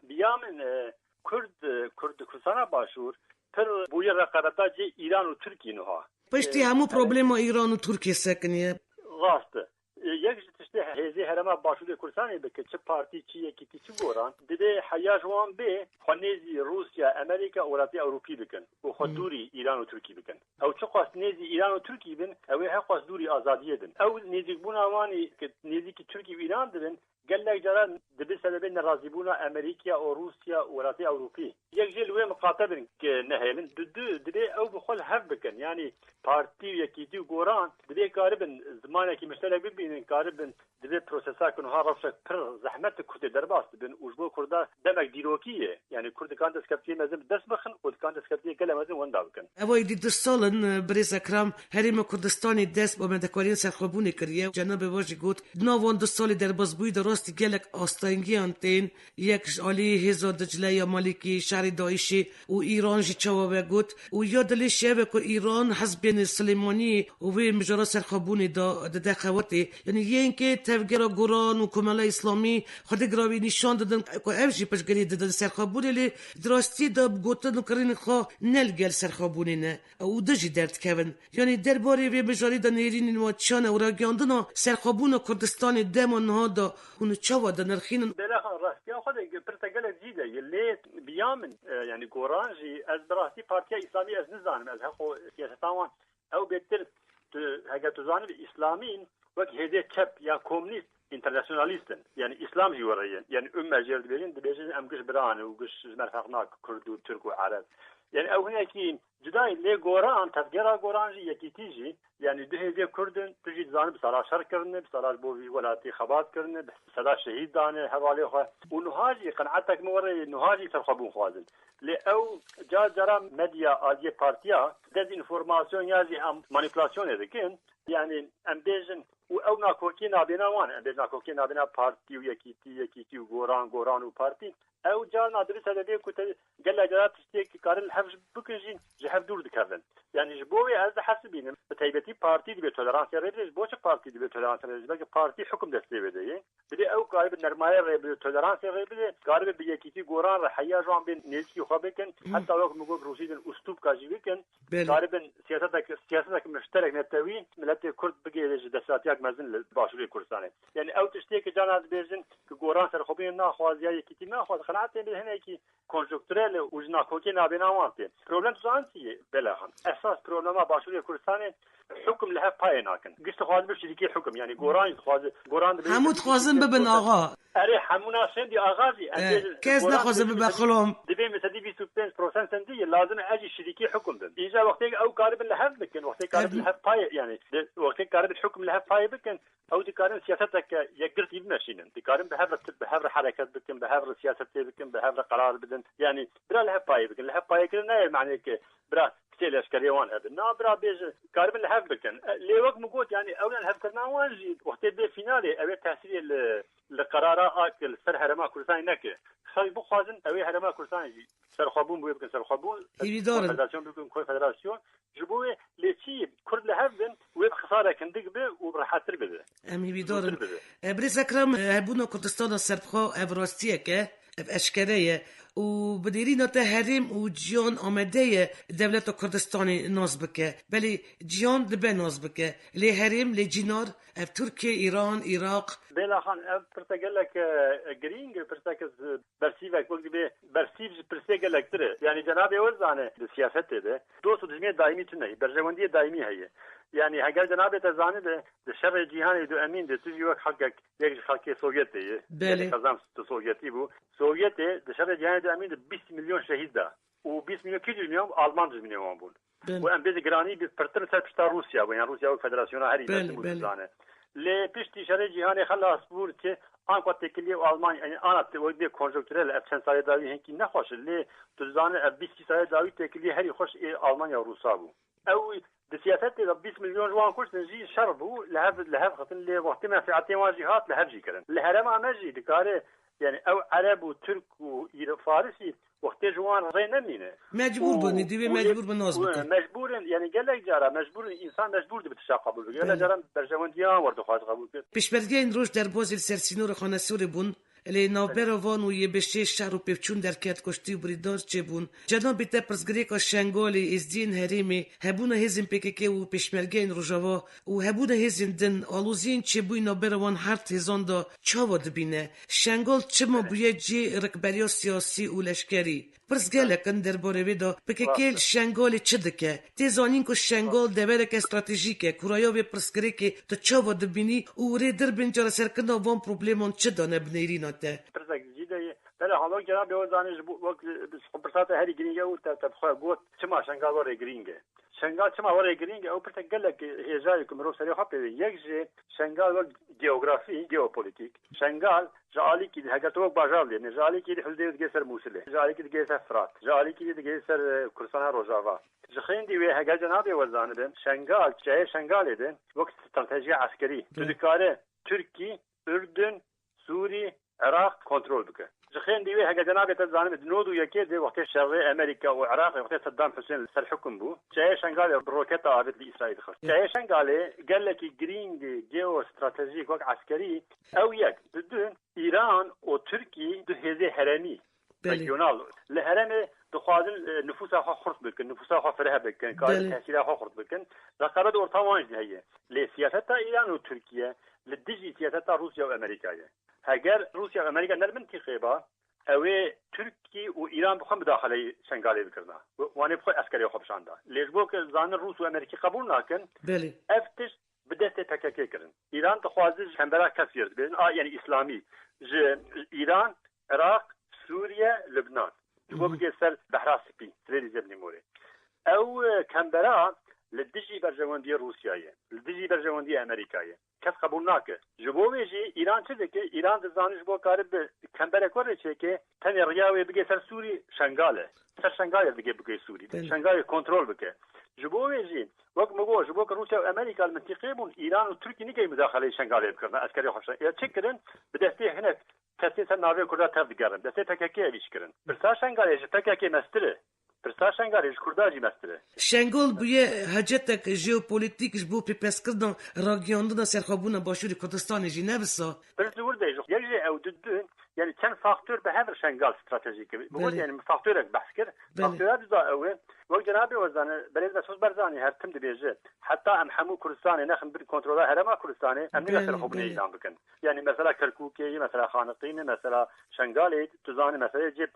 Biya min, e, Kurd, e, Kurd, Kurdistana Başûr pir bûye reqabeta cê Îran û Tirkî niha. Piştî E, hemû problema Îran û Tirkiyê sekiniye. Rast e. E, yek ji tiştê hêzê herêma Başûrê Kurdistanê bike, çi partî, çi yekîtî, çi goran, divê heya ji wan bê xwe nêzî Rûsya, Amerîka û welatê Ewropî bikin û xwe Hmm. dûrî Îran û Tirkî bikin. Ew çiqas nêzî Îran û Tirkî bin, ew ê heqas dûrî azadiyê bin. Ew nêzîkbûna wan ê ki nêzîkî Tirkî û Îran dibin, gelek caran dibe sebebê nerazîbûna Amerîkaya û Rûsya û welatê Ewropî. Yek jê li wê miqate bin ki nehêlin. Du, du, dibê ew bi xwe li hev bikin. Yanî partî û yekîtî û goran dibê karibin zimanekî mişterek bibînin, karibin divê prosesa ku niha rewşek pir zehmet e Kurdê derbas dibin û ji bo Kurda demek dîrokî ye. Yanî Kurd dikan destkeftiyê mezin bi dest bixin û dikan destkeftiyê gelek mezin wenda bikin. Ev êdî du sal in, birêz Ekrem, Herêma Kurdistanê dest bi amadekariya serxwebûnê kiriye. Cenabê we jî got, di nav van du salê derbasbûyî de rastî gelek astengiyan tên, yek ji alî hêza Dicle ya Malîkî, şerê DAIŞê û Îran jî çawa we got. Û ya dilê şeve ku Îran hizbên Silêmaniyê û vê mijara serxwebûnê de dide xewetê. Yanî yên ke tevgera Goran û Komela Îslamî Xwedê giravî nîşan didin ku ev jî piştgirî didin serxwebûnê, lê di rastiyê de bi gotin û kirînên xwe ne li gel serxwebûnê ne û dijî derdikevin. Yanî derbarê vê mijarê de nêrînên we çi ne û ragihandina serxwebûna Kurdistanê dema niha de hûn çawa dinirxînin? Bela xan, rastiya xwe de pirsa gelek cî de ye, lê biya min, e, yanî Goran jî, ez bi rastî Partiya Îslamî ez nizanim, ez hexo siyaseta wan Ew bêtir, tu, heger tu zanibî, îslamîn wek hêzê çep ya komnîst, înternasyonalîst in. Yanî îslam jî were ye. Yanî umme jê re dibêjin, dibêjin em giş bira ne û giş ji me re ferq nake, kurd û tirk û ereb. Yanî ew hinekî cuda ye. Lê Goran, tevgera Goran jî, yekîtî jî, yanî du hêzê kurd in, tu jî dizanî bi sala şer kirine, bi sala ji bo vî welatî xebat kirine, bi seda şehîd dane hevalê xwe. Û niha jî qenaetek min were ye, niha jî serxwebûn xwazin. Lê ew car caran medya aliyê partiya dezinformasyon ya jî em manîpulasyonê dikin. Yanî em bêjin û ew nakokiyê nabêna wan e. Em bêjin nakokiyê nabêna partî û yekîtî, yekîtî û goran, goran û partî. Ew carna dibe sebebê ku te gelek cara tiştê ki karin li hev bikin jî ji hev dûr dikevin. Yanî ji bo wê ez dihesibînim, bi taybetî partî dibê toleransê rê bide. Ji bo çi partî dibê toleransê rê bide? Ji ber ku partî hukum destê wê de ye. Divê ew karibe nermayê rê bide, toleransê rê bide, karibe bi yekîtî goran re heya ji wan bên nêzîkî xwe bikin. Hmm. Heta wek min got, rûsî din ustûbka jî bikin. Belê. Karibin siyasetek, siyasetek mişterek netewî miletê Kurd bigihêje ji desthilatiyek mezin li Başûrê Kurdistanê. Yani ew tiştê ki carna dibêjin ki goran serxwebûnê naxwaze ya yekîtî naxwaze, qenaetê min hinekî konjonktûrel e û ji nakokê nabêna wan tê. Problem tu zanî çi ye? Bela xan. Esas problema Başûrê Kurdistanê hukum li hev payê nakin. Giş dixwaze bi şirîkê hukum, yani goran jî dixwaze, goran dibê Hemû dixwazin bibin axa. Erê, hemû naşên di axa jî, em Eh, bêjin, kes goran naxwaze dibê bibe xulom. Divê min sedî bîst û pênc prosent sendî ye, lazim e ez jî şirîkê hukum bim. Îja wextê ew karibin li hev bikin, wextê karibin Ev li hev payê, yani, de, wextê karibin hukum li hev payê bikin, Ew dikarin siyaseteke yekgirtî bimeşînin. Dikarin bi hev re, bi hev re hereket bikin, bi hev re siyasetê bikin, bi hev re qerar bidin. Yani bira li hev payê bikin. Li hev payê kirin nayê manê ki bira kişê leşkerê wan hebin. Na bira bêjin, karibin li hev bikin. E, lê wek min got, yani ew li hevkirina wan jî wextê bê fînalê, ew ê tesîrê li, li qerara a ki li ser Herêma Kurdistanê neke. Xelk bixwazin, ew ê Herêma Kurdistanê jî serxwebûn bi wê bikin serxwebûn, Hêvîdar in. Konfederasyon bikin konfederasyon. Ji bo wê lê çi Kurd li hev bin, wê bi xisarek hindik bi û bi rehettir bibe. Em hêvîdar in. Zûtir bibe. E, Birêz Ekrem, e, hebûna Kurdistana serbixwe ev rastiyek e, ev eşkere ye û bi nêrîna te herêm û cihan amade ye dewleta Kurdistanê nas bike. Belê cihan dibe nas bike. Lê herêm, lê cînar, ev Tirkiye, Îran, Iraq. Bela Xan, ev pirse gelek, e, girîng e, pirseke z-, bersîvek wek dibê bersîv ji pirsê gelektir e. Yani cenabê we zane di siyasetê de dost û dijminê daîmî tune ye, berjewendiyê daîmî heye. Yani heger cenabê te zane de di şerê cîhanê du emîn de tu jî wek xelkek, yek ji xelkê Sovyetê ye. Belê. Yani qezan tu Sovyetî bû. Sovyetê di şerê cîhanê du emîn de bîst milyon şehîd da. Û bîst milyon kî dijminê wan bû? Alman dijminê wan bûn. Belê. Û em bêjin giranî bi pirtir ser pişta Rûsya bû. Yani Rûsya wek federasyona herî Belê, mezin bû belê. Zane. Lê piştî şerê cîhanê xelas bû ki anka têkiliyê û Almanya, yani ana te-, wek bê konjonktürel ev çend salê dawî hinkî nexweş e. Lê tu dizanî ev bîst salê dawî têkiliyê herî xweş ê Almanya û Rûsa bû. Ew di siyasetê de bîst milyon ji wan kuştin jî şer bû, li hev, li hev xistin lê wextê menfeetê wan jî hat li hev jî kirin. Li herêma me jî dikare, yani ew Ereb û Tirk û Îr-, Farisî wextê ji wan rê nemîne. Mecbûr Û, bûn, divê û lê, mecbûr bin nas û bikin. Mecbûr in, yani gelek cara mecbûr in, însan mecbûr dibe tişta qebûl bike. Gelek Belê. Cara berjewendiyan wer dixwaz qebûl bike. Pêşmergeyên roj derbazî li ser sînorê xwe nesorê bûn. Lê navbera van û yê bi şêş şer û pêvçûn derket, kuştî û birîndar çêbûn. Cenabê te pirsgirêka Şengalê, êzdiyên herêmê, hebûna hêzên P K K û pêşmergeyên Rojava û hebûna hêzên din, aloziyên çêbûyî navbera wan her hêzan de çawa dibîne? Şengal çima bûye cihê rikberiya siyasî û leşkerî? Pirs gelek in derbarê wê de. P K K li Şengalê çi dike? Tê zanîn ku Şengal devereke stratejîk e. Ku raya vê pirsgirêkê tu çawa dibînî û rê dir bên çareserkirina van probleman çi dane bi nêrîna te? Pirsek jî de ye. Belê, halo cenabê we zanî ji bo wek, e, pirsa te herî girîng e û te, te bi xwe got, çima Şengal were girîng e? Şengal çima were girîng e? Ew pirsek gelek hêja ye ku mirov serê xwe pê bê. Yek jî Şengal wek geografî, geopolitîk. Şengal ji alîkî, heger tu wek bajar lênê, ji alîkî li Hildê digê ser Mûsilê, ji alîkî digê ser Firat, ji alîkî digê ser, e, Kurdistana Rojava. Ji xêndî wê heger cenabê we zanibin, Şengal, çiyayê Şengalê de wek stratejiya eskerî. Tu dikare Tirkî, Urdun, Sûrî, Iraq kontrol bike. Ji xêndî wê heke cenabê te zanibê, di nod û yekê de wextê şerê Amerîka û Iraqê, wextê Saddam Husên li ser hukm bû, çiyayê Şengalê bi roketa avêt li Îsraîl xist. Çiyayê Şengalê gelekî girîng geostratejîk wek eskerî, ew yek. Di du, Îran û Tirkî du hêzê herêmî, Belê. Regional, li herêmê dixwazin, e, nifûsa xwe xurt bikin, nifûsa xwe fireh bikin, karin Belê. Tesîra xwe xurt bikin. Reqabet orta wan jî heye. Lê siyaseta Îran û Tirkiye li dijî siyaseta Rûsya û Amerîka ye. Heger Rûsya û Amerîka ne li mintîqê ba, ew ê Tirkî û Îran bi xwe mudaxeleyê Şengalê bikirina. Wan ê bi xwe eskerê xwe bişanda. Lê ji bo ku zanin Rûs û Amerîkî qebûl nakin, Belê. Ev tişt bi destê P K K kirin. Îran dixwaze ji Kembera kes yêr dibêjin, a, yani Îslamî, ji Îran, Iraq, Sûriye, Lubnan. Ji bo Hı hı. bigê ser Behra Spî, Stradê Zebnî Morê. Ew, e, Kembera li dijî berjewendiyê Rûsya ye, li dijî berjewendiyê Amerîka ye. Kes qebûl nake. Ji bo wê jî Îran çi dike? Îran dizane ji bo karibe kemberek were çêke, tenê riya wê bigê ser Sûrî Şengal e. Ser Şengalê digê bigê Sûrî. Belê. Şengalê kontrol bike. Ji bo wê jî, wek min got, ji bo ku Rûsya û Amerîka li mintîqê bûn, Îran û Tirkî nikey mudaxeleyê Şengalê bikirine, eskerê xwe şe-, ya çi kirin? Bi destê hinek kesên ser navê Kurda tev digerin. Destê P K K ev îş kirin. Pirsa Şengalê ji P K K mestir e. Pirsa Şengalê ji Kurda jî mestir e. Şengal bûye hacetek jeopolitîk ji bo pêpeskirina ragihiyandina serxwebûna Başûrê Kurdistanê jî ne wisa? Pirs li wir de jî, yek jî ew di du, yani çend faktor bi hev re Şengal stratejîk e. Bi Belê. Yani faktorek behs kir. Belê. Faktora duza ew e. Wek cenabê we zane, Belêz Mesûd Barzanî her tim dibêje, heta em hemû Kurdistanê nexin bin kontrola herêma Kurdistanê, em nîne Belê, serxwebûnê belê. Îlan bikin. Yani mesela Kerkûkê, mesela Xaniqînê, mesela Şengalê, tu zanî mesela cê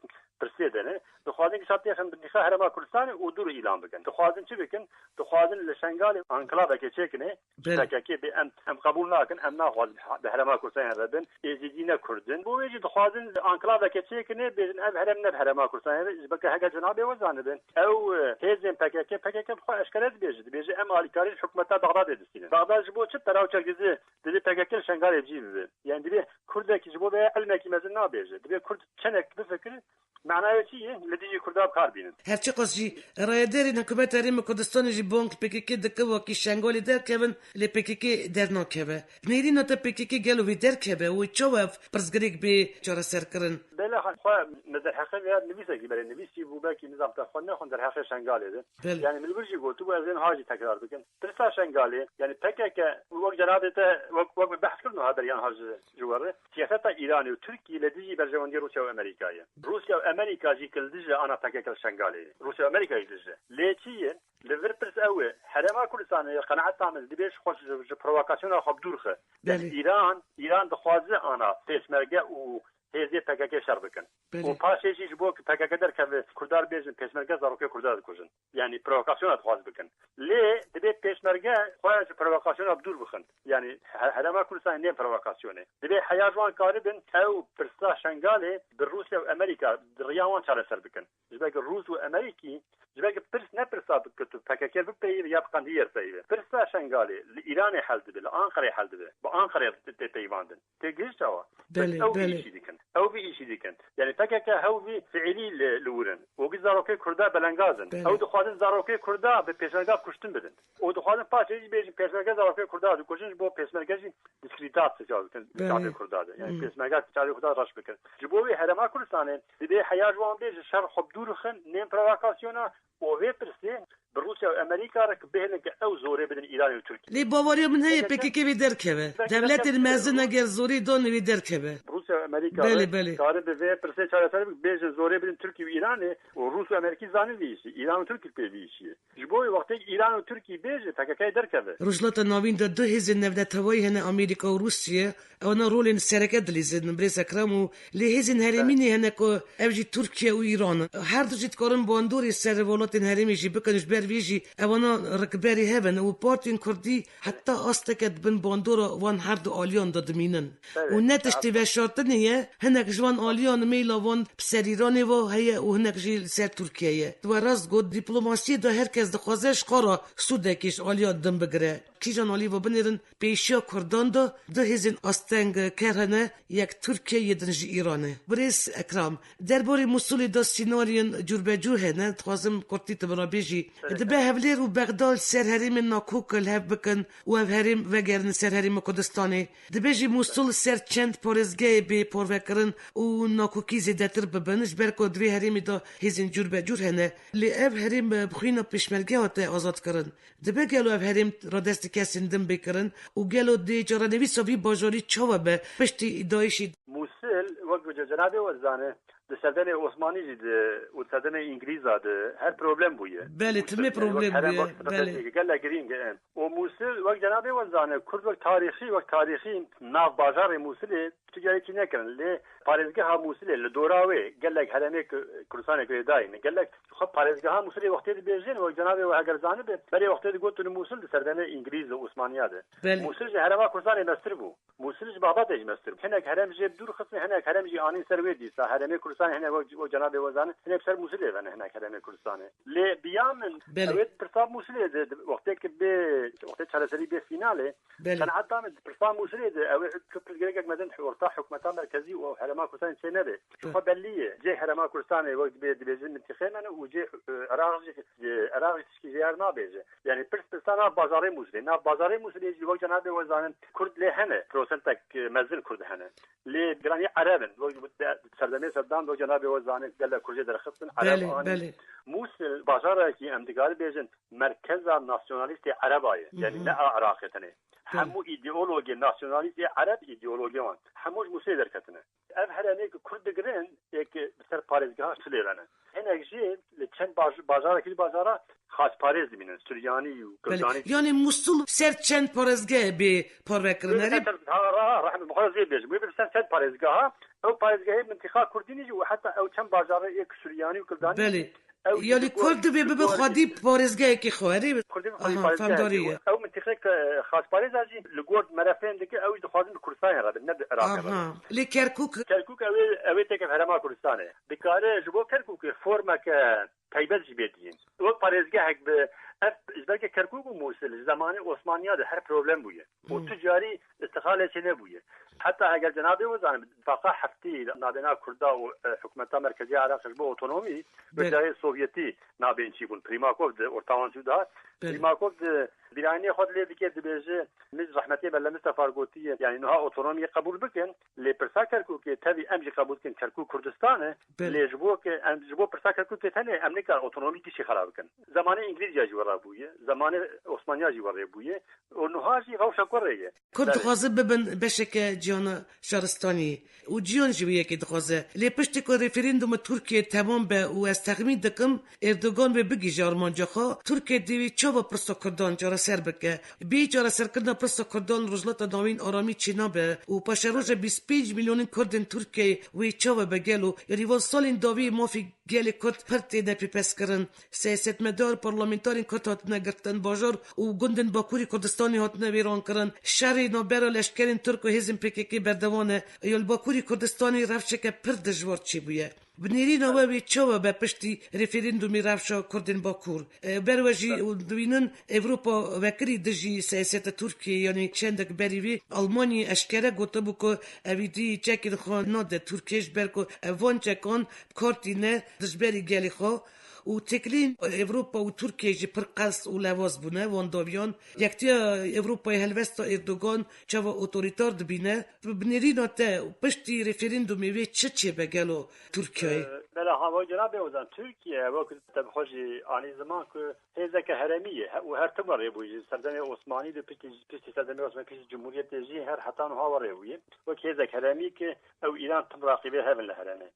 pirsê de ne. Dixwazin gişa têxin bi nîxa herêma Kurdistanê û dûr îlan bikin. Dixwazin çi bikin? Dixwazin li Şengalê anklavekê çêkine, Belê. P K K bê em, em qebûl nakin, em naxwazin bi herêma Kurdistanê re bin, Êzidî ne Kurd in. Bo wê jî dixwazin anklavekê çêkine, bêjin ev herêm ne bi herêma Kurdistanê re, ji beke heke cenabê we zanibin. Ew, e, hêzên P K K, P K K bi xwe eşkere dibêje. Dibêje em alîkarî ji hikûmeta Bexdadê distînin. Bexdad ji bo çi pera û çekdizî dibê P K K li Şengalê cî bibe? Yani dibê Kurdekî ji bo vê ilmekî mezin nabêje. Dibê Kurd çenek bifikire, Manaya çi ye? Li dijî Kurda bi kar bînin. Her çiqas jî rayedarên Hikûmeta Herêma Kurdistanê jî bang li P K K dike wekî Şengalê derkevin, lê P K K dernakeve. Bi nêrîna te P K K gelo vê derkeve û çawa ev pirsgirêk bê çareserkirin? Belê, xwe me derheqê vê nivîsekî berê nivîsî bû, belkî nizam te xwe nexwin derheqê Şengalê de. Belê. Yani min li wir jî gotibû, ez ên ha jî tekrar bikim. Pirsa Şengalê, yani P K K, wek cenabê te, wek, wek min behs kir niha beriyan ha ji, ji we re, siyaseta Îranê û Tirkî li dijî berjewendiyê Rûsya û Amerîka ye. Rûsya û Amerîka jî ki li dij e ana P K K li Şengalê ye. Rûsya û Amerîka jî dij e. Lê çi ye? Li vir pirs ew e, Herêma Kurdistanê qenaeta min dibê ji xwe ji, ji provokasyona xwe bi dûr xe. Yani Belê. Îran, Îran dixwaze ana pêşmerge û hêzê P K K şer bikin. Belê. Û paşê jî ji bo ku P K K derkeve, Kurdar bêjin pêşmerge zarokê Kurdar dikujin. Yanî provokasyona dixwaz bikin. Lê dibê pêşmerge xwe ji provokasyona bi dûr bixin. Yanî he-, Herêma Kurdistanê nê provokasyonê. Dibê heya ji wan karibin ew pirsa Şengalê bi Rûsya û Amerîka di riya wan çareser bikin. Ji ber ku Rûs û Amerîkî, ji ber ku pirs ne pirsa bi ku tu P K K bipeyivî ya bi qendî yer peyivî. Pirsa Şengalê li Îranê hel dibe, li Anqerê hel dibe. Bi Anqerê tê peyivandin. Tê gihîşt çawa? Belê, Bes ew vî belê. Îşî dikin. Ew vî îşî dikin. Yanî P K K hew vî fiilî li, li wir in. Û gi zarokê Kurda belengaz in. Belê. Ew dixwazin zarokê Kurda bi pêşmerga kuştin bidin. Û dixwazin paşê jî bêjin pêşmerge zarokê Kurda dikujin ji bo pêşmerge jî diskredîtasyon bikin Belê. Çavê Kurda de. Yanî Hmm. pêşmerge çavê Kurda reş bikin. Ji bo wê Herêma Kurdistanê dibê heya ji wan bê ji şer xwe bi dûr xin, nên provokasyona û vê pirsê bi Rûsya û Amerîka re ki bihêlin ki ew zorê bidin Îranê û Tirkiye. Lê baweriya min heye P K K vê derkeve. Belkî Dewletên derkeve. Mezin eger zorê dan wê derkeve. Rûsya û Amerîka Belê, re belê. Kare bi vê pirsê çareser bik, bêjin zorê bidin Tirkiye û Îranê û Rûs û Amerîkî zanin vî îşî. Îran û Tirkiye pê vî îşî. Ji bo wê wextê Îran û Tirkiye bêje P K K derkeve. Rojhilata Navîn de du hêzên navneteweyî hene, Amerîka û Rûsya. Ewana rolên sereke dilîzin, birêz Ekrem, û lê hêzên herêmînê hene ku ev jî Tirkiye û Îran in. Her du jî dikarin bandorê ser welatên herêmê jî bikin, ji ber vê jî ewana rikberê hev in û partiyên kurdî heta asteke di bin bandora wan her du aliyan de dimînin. Evet. Û ne tiştê veşartinê ye, hinek ji wan aliyan meyla wan bi ser Îranê ve heye û hinek jî li ser Tirkiye ye. Tu we rast got, dîplomasiyê de her kes dixwaze ji xwe re sûdekê ji aliya din bigire. Kîjan alî ve binêrin, pêşiya Kurdan de du hêzên astengker hene, yek Tirkiye, yê din jî Îran e. Birêz Ekram, derbarê Mûsilê de sînariyên cûrbecûr hene, dixwazim kurtî tu min re bêjî. Dibe Hewlêr û Bexda li ser herêmên nakok li hev bikin û ev herêm vegerin ser herêma Kurdistanê. Dibe jî Mûsil ser çend parêzgehê bê parvekirin û nakokî zêdetir bibin, ji ber ku di vê herêmê de hêzên cûrbecûr hene. Lê ev herêm bi xwîna pêşmerge hate azadkirin. Dibe gelo ev herêm radestî kesên din bê kirin û gelo dê caranivîsa vî bajarî çawa be piştî DAIŞ'î? Mûsil, wek bi cenabê we dizane, di serdemê Osmanî jî de û di serdemê Îngilîza de her problem bûye. Belê, Mûsil, timê yani, wek problem herem, bûye, wek strateji, belê. Gelek girîng e. Û Mûsil, wek cenabê we dizane, Kurd wek tarîxî, wek tarîxî nav bajarê Mûsilê tu carî çî nekirin. Lê parêzgeha Mûsilê li dora wê gelek herêmê Ku-, Kurdistanê girêdayî ne. Gelek xwe parêzgeha Mûsilê wextê dibêjin, wek cenabê we heger zanibe, berê wextê digotin Mûsil di serdemê Îngilîz û Osmaniya de. Belê. Mûsil ji herêma Kurdistanê mestir bû. Mûsil ji Baxdadê jî mestir bû. Hinek herem jê bi dûr xistin, hinek herem jî anîn ser wê dîsa. Herêmê Kurdistanê hinek wek, wek cenabê we zanin, hinek ser Mûsilê vene hinek herêmê Kurdistanê. Lê biya min, Belê. Ew ê pirsa Mûsilê de, de, wextê ki bê, wextê çareserî bê fînalê, Belê. Qenaeta min pirsa Mûsilê de, ew ê tu pirsgirêkek mezin orta hikûmeta merkezî û herêma Kurdistanê çê nebe. Ji Hı. xwe bellî ye. Cê herêma Kurdistanê wek dibê dibêjin mintîqê me ne û cê, e, Iraq jî, e, Iraq jî tişkî jê yer nabêje. Yani pirs pirsa nav bajarê Mûsilê. Nav bajarê Mûsilê jî wek cenabê we zanin Kurd lê hene. Prosentek, e, mezin Kurd hene. Lê giranî Ereb in. Wek de-, serdemê Seddam wek cenabê we zanin gelek Kurd jê derxistin. Ereb Belê, anîn. Belê. Mûsil bajarekî em dikarin bêjin merkeza nasyonalîstê Ereba ye. Yani Hı hı. ne a Iraqê tenê. Belê. Hemû îdeologê nasyonalîstê Ereb, îdeologê wan. Hemû ji Mûsilê derketine. Ev herêmê ki Kurd digirin, ê ki bi ser parêzgeha Silê ve ne. Hinek jî li çend baj-, bajarekî di bajara xaçparêz dimînin. Suryanî û Belê. Kurdanî. Yani Mûsil ser çend parêzgehê bê parve kirin. Wê bi ser, ha, ha, ha, rehmet, bi xwe zê bêjim. Wê bi ser çend parêzgeha, ew parêzgehê mintiqa Kurdî nî jî û heta ew çend bajarê ê ki Suryanî û Kurdanî Belê. Ew Yani jî Kurd divê bibe xwedî parêzgehekî xwe, erê? Kurd divê xwedî Aha, parêzgehekî femdarî xwe. Ye. Ew mintiqek, e, xaçparêza jî li gor mere fêm dike, ew jî dixwazin bi Kurdistanê re bin, ne bi Iraqê re bin. Aha. Lê Kerkûk? Kerkûk ew ê, ew ê têke herêma Kurdistanê. Dikare ji bo Kerkûkê formeke taybet jî bê diyîn. Wek parêzgehek bi ev, ji ber ke Kerkûk û Mûsil ji zemanê Osmaniya de her problem bûye. Û Hmm. tu carî îstixalê çê nebûye. Heta heger cenabê we zanin, tifaqa heftî nabêna Kurda û, e, hikûmeta merkezî ya Iraqê ji bo otonomî, Belê. wek cayê Sovyetî nabên çî bûn. Primakov di orta wan çû dihat. Belê. Primakov di bîranînê xwe dilê dike, dibêje, min ji rehmetê Mele Mistefa gotiye, yani niha otonomiyê qebûl bikin, lê pirsa Kerkûkê tevî em jî qebûl dikin, Kerkûk Kurdistan e, Belê. lê ji bo ke em, ji bo pirsa Kerkûkê tenê em nikar otonomî gişî xera bikin. Zemanê Îngilîziya jî we re bûye, zemanê Osmaniya jî we rê bûye. Û niha jî rewşa ku rê ye. Kurd Belê. dixwazin bibin beşeke jiyana şaristaniyê û ciyan ji wê yekê dixwaze. Lê piştî ku referandûma Tirkiyeyê temam be û ez texmîn dikim Erdogan wê bigihîje armanca xwe, Tirkiye dê wê çawa pirsa Kurdan çareser bike. Bê çareserkirina pirsa Kurdan Rojhilata Navîn aramî çênabe û paşeroja bîst pênc milyonin Kurdên Tirkiyeyê wê çawa be gelo? Yanî van salên dawî mafê gelê Kurd pir têne pêpezkirin. Siyasetmedar, parlamenterên Kurd hatine girtin, bajar û gundên Bakurê Kurdistanê hatine wêrankirin. Şerê navbera leşkerên Tirk û hêzên P K K berdewam e. Ya li Bakurê Kurdistanê rewşeke pir dijwar çêbûye. Bi nêrîna we wê çawa be piştî referandûmê rewşa Kurdên Bakur? E, ber we jî dibînin Ewropa vekirî dijî siyaseta Tirkiyê, yanî çendek berî vê Almanyayê eşkere gotibû ku ew êdî çekên xwe nade Tirkiyê, ji ber ku ev van çekan bi kar tîne dijberî gelê xwe û têkiliyên Ewropa û Tirkiye jî pir qels û lewaz bûne wan dawiyan. Yektiya Ewropayê helwesta Erdogan çawa otorîtar dibîne? Bi nêrîna te piştî referandûmê wê çi çêbe gelo Tirkiyeyê? Bela hava cenabê Ozan, Tirkiye wek te bi xwe jî anî ziman ku hêzeke herêmî ye he- û her tim werê bûye. Ji serdemê Osmanî de piştî, piştî serdemê Osmanî, piştî Cumhuriyetê jî her heta niha werê bûye. Wek hêzek herêmî ki ew Îran tim raqîbê hev in li herêmê.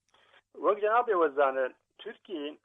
Wek cenabê we zane, Tirkî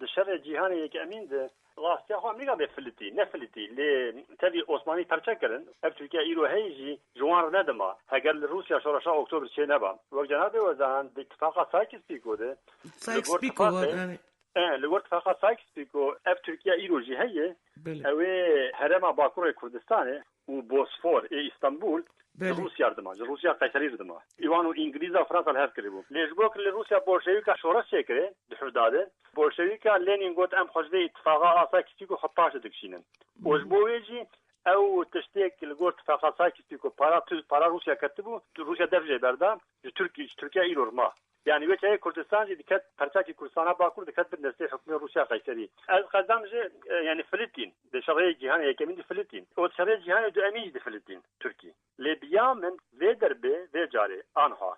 di şerê cîhanê yekemîn de rastiya xwe em nîka bê filitî, ne filitî, lê tevî Osmanî perçe kirin. Ev Tirkiye îro heye jî ji wan re nedima. Heger li Rûsya şoreşa Oktober çê neba. Wek cenabê we zane, di tifaqa Sykes-Picot de, li gor Sykes-Picot tifaqê, var, yani. E, li gor tifaqa Sykes-Picot ev Tirkiye îro jî heye. Belê. Ew ê herêma Bakurê Kurdistanê û Bosfor ê Îstanbul ji Belê. Rûsya re dima, ji Rûsya Qeyserî re dima. Îwan û Îngilîza û Fransa li hev kiribû. Lê ji bo ku li Rûsya bolşewîka şoreş çêkirê di Hurda de, bolşewîka Lenin got, em xwe ji vê îtifaqa a Sykes-Picot xwe paş dikişînin. Û ji bo wê jî ew tiştê ki li gor tifaqa Sykes-Picot para tu-, para Rûsya ketibû, Rûsya dev jê berda, ji Tirk-, ji Tirkiye îro re ma. Yani wê çayê Kurdistan jî diket, perçakî Kurdistana Bakur diket bin destê hukmê Rûsya Qeyserî. Ez qedem ji, e, yani Filipîn, di şerê cîhanê yekemîn di Filipîn. Û di şerê cîhanê duemîn jî di Filipîn, Tirkî. Lê biya min vê derbê, vê carê, anha.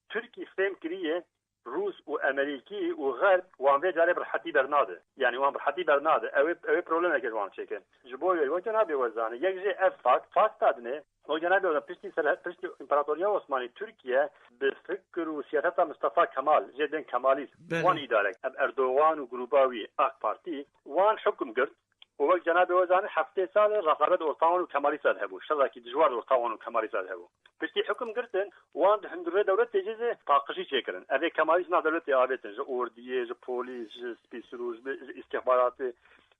Tirkî fêm kiriye, Rûs û Emerîkî û Xerb wan vê carê bi rehetî bernade. Yani wan bi rehetî bernade. Ew ê, ew ê problemeke ji wan çêkin. Ji bo wê, weke nabê we zane. Yek jê ev fakt, fakta dinê, Wek cenabê we piştî ser, piştî Împaratoriya Osmanî Tirkiye bi fikir û siyaseta Mustafa Kemal, jê bên Kemalîst, Belê. wan îdare kir. Ev Erdogan û grûba wî, AK Partî, wan hukm girt û wek cenabê we zanî, heftê sal e reqabet orta wan û Kemalîsta de hebû. Şerekî dijwar orta wan û Kemalîsta de hebû. Piştî hukm girtin, wan di hundirê dewletê jî zê paqijî çêkirin. Ev ê Kemalîst nav dewletê avêtin, ji ordiyê, ji polîs, ji spîsirû, ji, ji îstîxbaratê,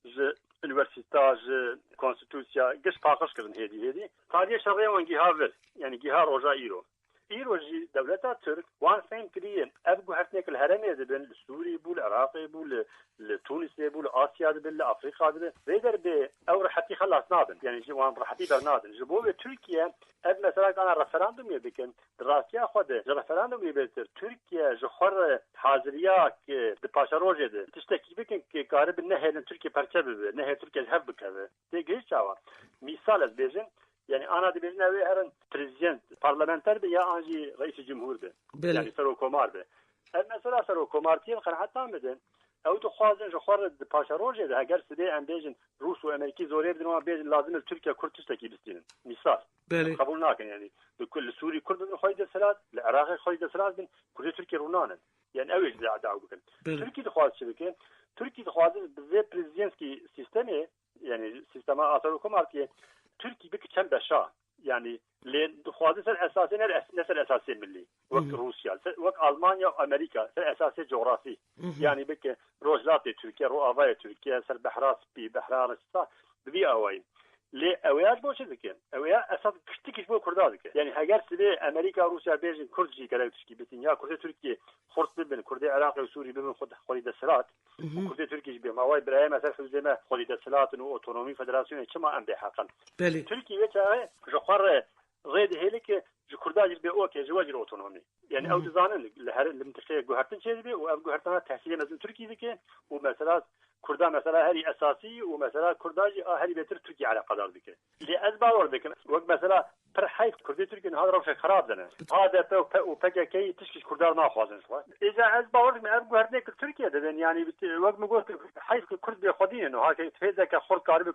ji unîversîta, ji konstitûsiya, giş paqij kirin hêdî hêdî. Tariyê şerê wan giha vir, yani giha roja îro. Îro jî dewleta Tirk wan fêm kiriye, ev guhertinê ku li herêmê dibin, li Sûrî bû, li Iraqê bû, li, li Tûnisê bû, li Asya dibin, li Afrîka dibin. Vê derbê ew rehetî xelas nabin. Yani ji wan bi rehetî bernadin. Ji bo wê Tirkiye ev mesela ana referandumê bikin, di rastiya xwe de ji referandumê bêtir Tirkiye ji xwe re haziriya ki di paşerojê de tiştekî bikin ki karibin nehêlin Tirkiye perçe bibe, nehê Tirkiye ji hev bikeve. Tê gihîşt çawa? Mîsal ez bêjim, yani ana dibêjin ew ê herin prezident, parlamenter be ya an jî reîsî cumhur be. Belê. Yani serokkomar be. Ev mesela serokkomartiyên qenaeta min de, ew dixwazin ji xwe re di paşerojê de, heger sibê em bêjin Rûs û Emerîkî zorê bidin, wan bêjin lazim e li Tirkiye Kurd tiştekî bistînin. Mîsal. Belê. Em qebûl nakin yani. Li Ku-, li Sûrî Kurd bibin xwedî desthilat, li Iraqê xwedî desthilat bin, Kurdê Tirkiye rûnanin. Yani ew ê ji dawî bikin. Belê. Tirkî dixwaze çi bike? Tirkî dixwaze bi vê prezidentskî sîstemê, yani sîstema serokkomartiyê, Tirkî bike çend beşa. Yani lê dixwaze ser esasê ne, ne ser esasê milî. Wek Hı hı. Rûsya, ser, wek Almanya û Amerîka, ser esasê cografî. Hı hı. Yani bike Rojhilatê Tirkiye, Rojavayê Tirkiye, ser Behra Spî, Behra Risa, bi vî awayî. Lê ew ya ji bo çi dike? Ew ya esas giştikî ji bo Kurda dike. Yani heger sibê Amerîka, Rûsya bêjin Kurd jî gerek tişkî bitin, ya Kurdê Tirkiye xurt bibin, Kurdê Iraqê û Sûrî bibin xwe, xwedî desthilat, Hı hı. Kurdê Tirkî jî bê mawayê birayê me ser xizê me xwedî desthilat in û otonomî federasyonê çima em bê heq in? Belê. Tirkî wê çaxê ji xwe re rê dihêle ki ji Kurda jî bê okê, ji we jî otonomî. Yani Hı ew hı. dizanin li her, li mintiqeyê guhertin çêdibe û ev guhertina tesîrê mezin Tirkî dike û mesela Kurda mesela herî esasî û mesela Kurda jî a herî bêtir Tirkî eleqedar dike. Lê ez bawer dikim, wek mesela pir heyf Kurdê Tirkî niha rewşek xerab dene. H D P û P-, û P K K tişkî ji Kurda naxwazin ji xwe. Êca ez bawer dikim ev guhertinê ki Tirkiye dibin, yani wek min got heyf ki Kurd bêxwedî ne, niha ki hêzeke xurt karibe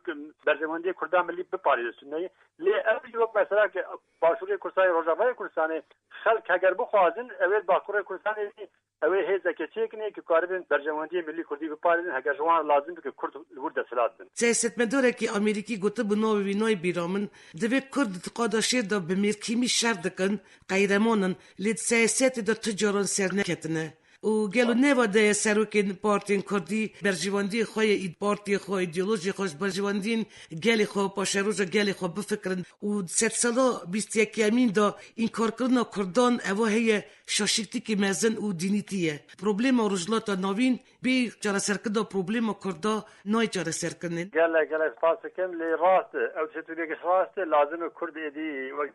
berjewendiyê Kurda milî biparêze Sunneyê. Lê ev jî wek mesela ki Başûrê Kurdistanê Rojavayê Kurdistanê xelk heger bixwazin, ew ê li Bakurê Kurdistanê jî ew ê hêzeke çêkinê ku karibin berjewendiyê milî Kurdî biparêzin, heger ji wan lazim be ku Kurd li wir desthilat bin. Siyasetmedarekî Amerîkî gotibû navê wî nayê bîra min, divê Kurd di qada şêr de bi mêrkîmî şer dikin, qeyreman in, lê di siyasetê de tu caran serneketine. Û gelo neva de ye serokên partiyên Kurdî berjewendiyê xwe yê îd-, partiyê xwe, îdeolojiyê xwe ji berjewendiyên gelê xwe, paşeroja gelê xwe bifikirin û di sedsala bîst yekemîn de înkarkirina Kurdan eva heye şaşîktîkî mezin û dînîtî ye. Problema Rojhilata Navîn bê çareserkirina problema Kurda nayê çareserkirinê. Gelek, gelek spas dikim, lê rast e. Ew tiştê tu bêgiş rast e, lazim e Kurd êdî wek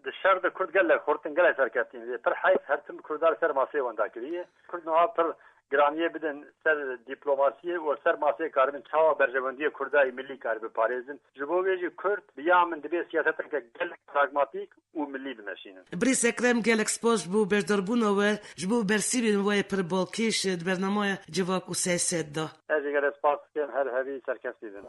Di şer de Kurd gelek xurt in, gelek serkeftî ne. Lê pir heyf, her tim Kurda li ser masê wenda kiriye. Kurd niha pir giraniyê bidin ser dîplomasiyê û ser masê karibin çawa berjewendiyê Kurda yê milî karibin parêzin. Ji bo vê jî Kurd bi ya min divê siyaseteke gelek pragmatîk û milî bimeşînin. Birêz Ekrem, gelek spas ji bo beşdarbûna we, ji bo bersîvên we yê pir balkêş di bernameya Civak û Siyaset de. Ez jî gelek spas dikim, her hebî serkeftî bin.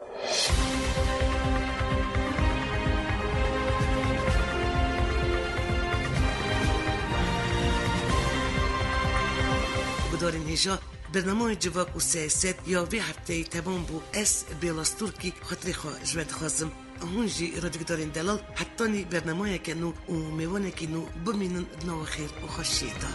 Gudarên hêja, bernameya Civak û Siyaset ya vê hefteyê temam bû. Ez Bêla Stûrkî xatirê xwe ji we dixwazim. Hûn jî radyogudarên delal hetanî bernameyeke nû û mêvanekî nû bimînin di nava xêr û xweşiyê de.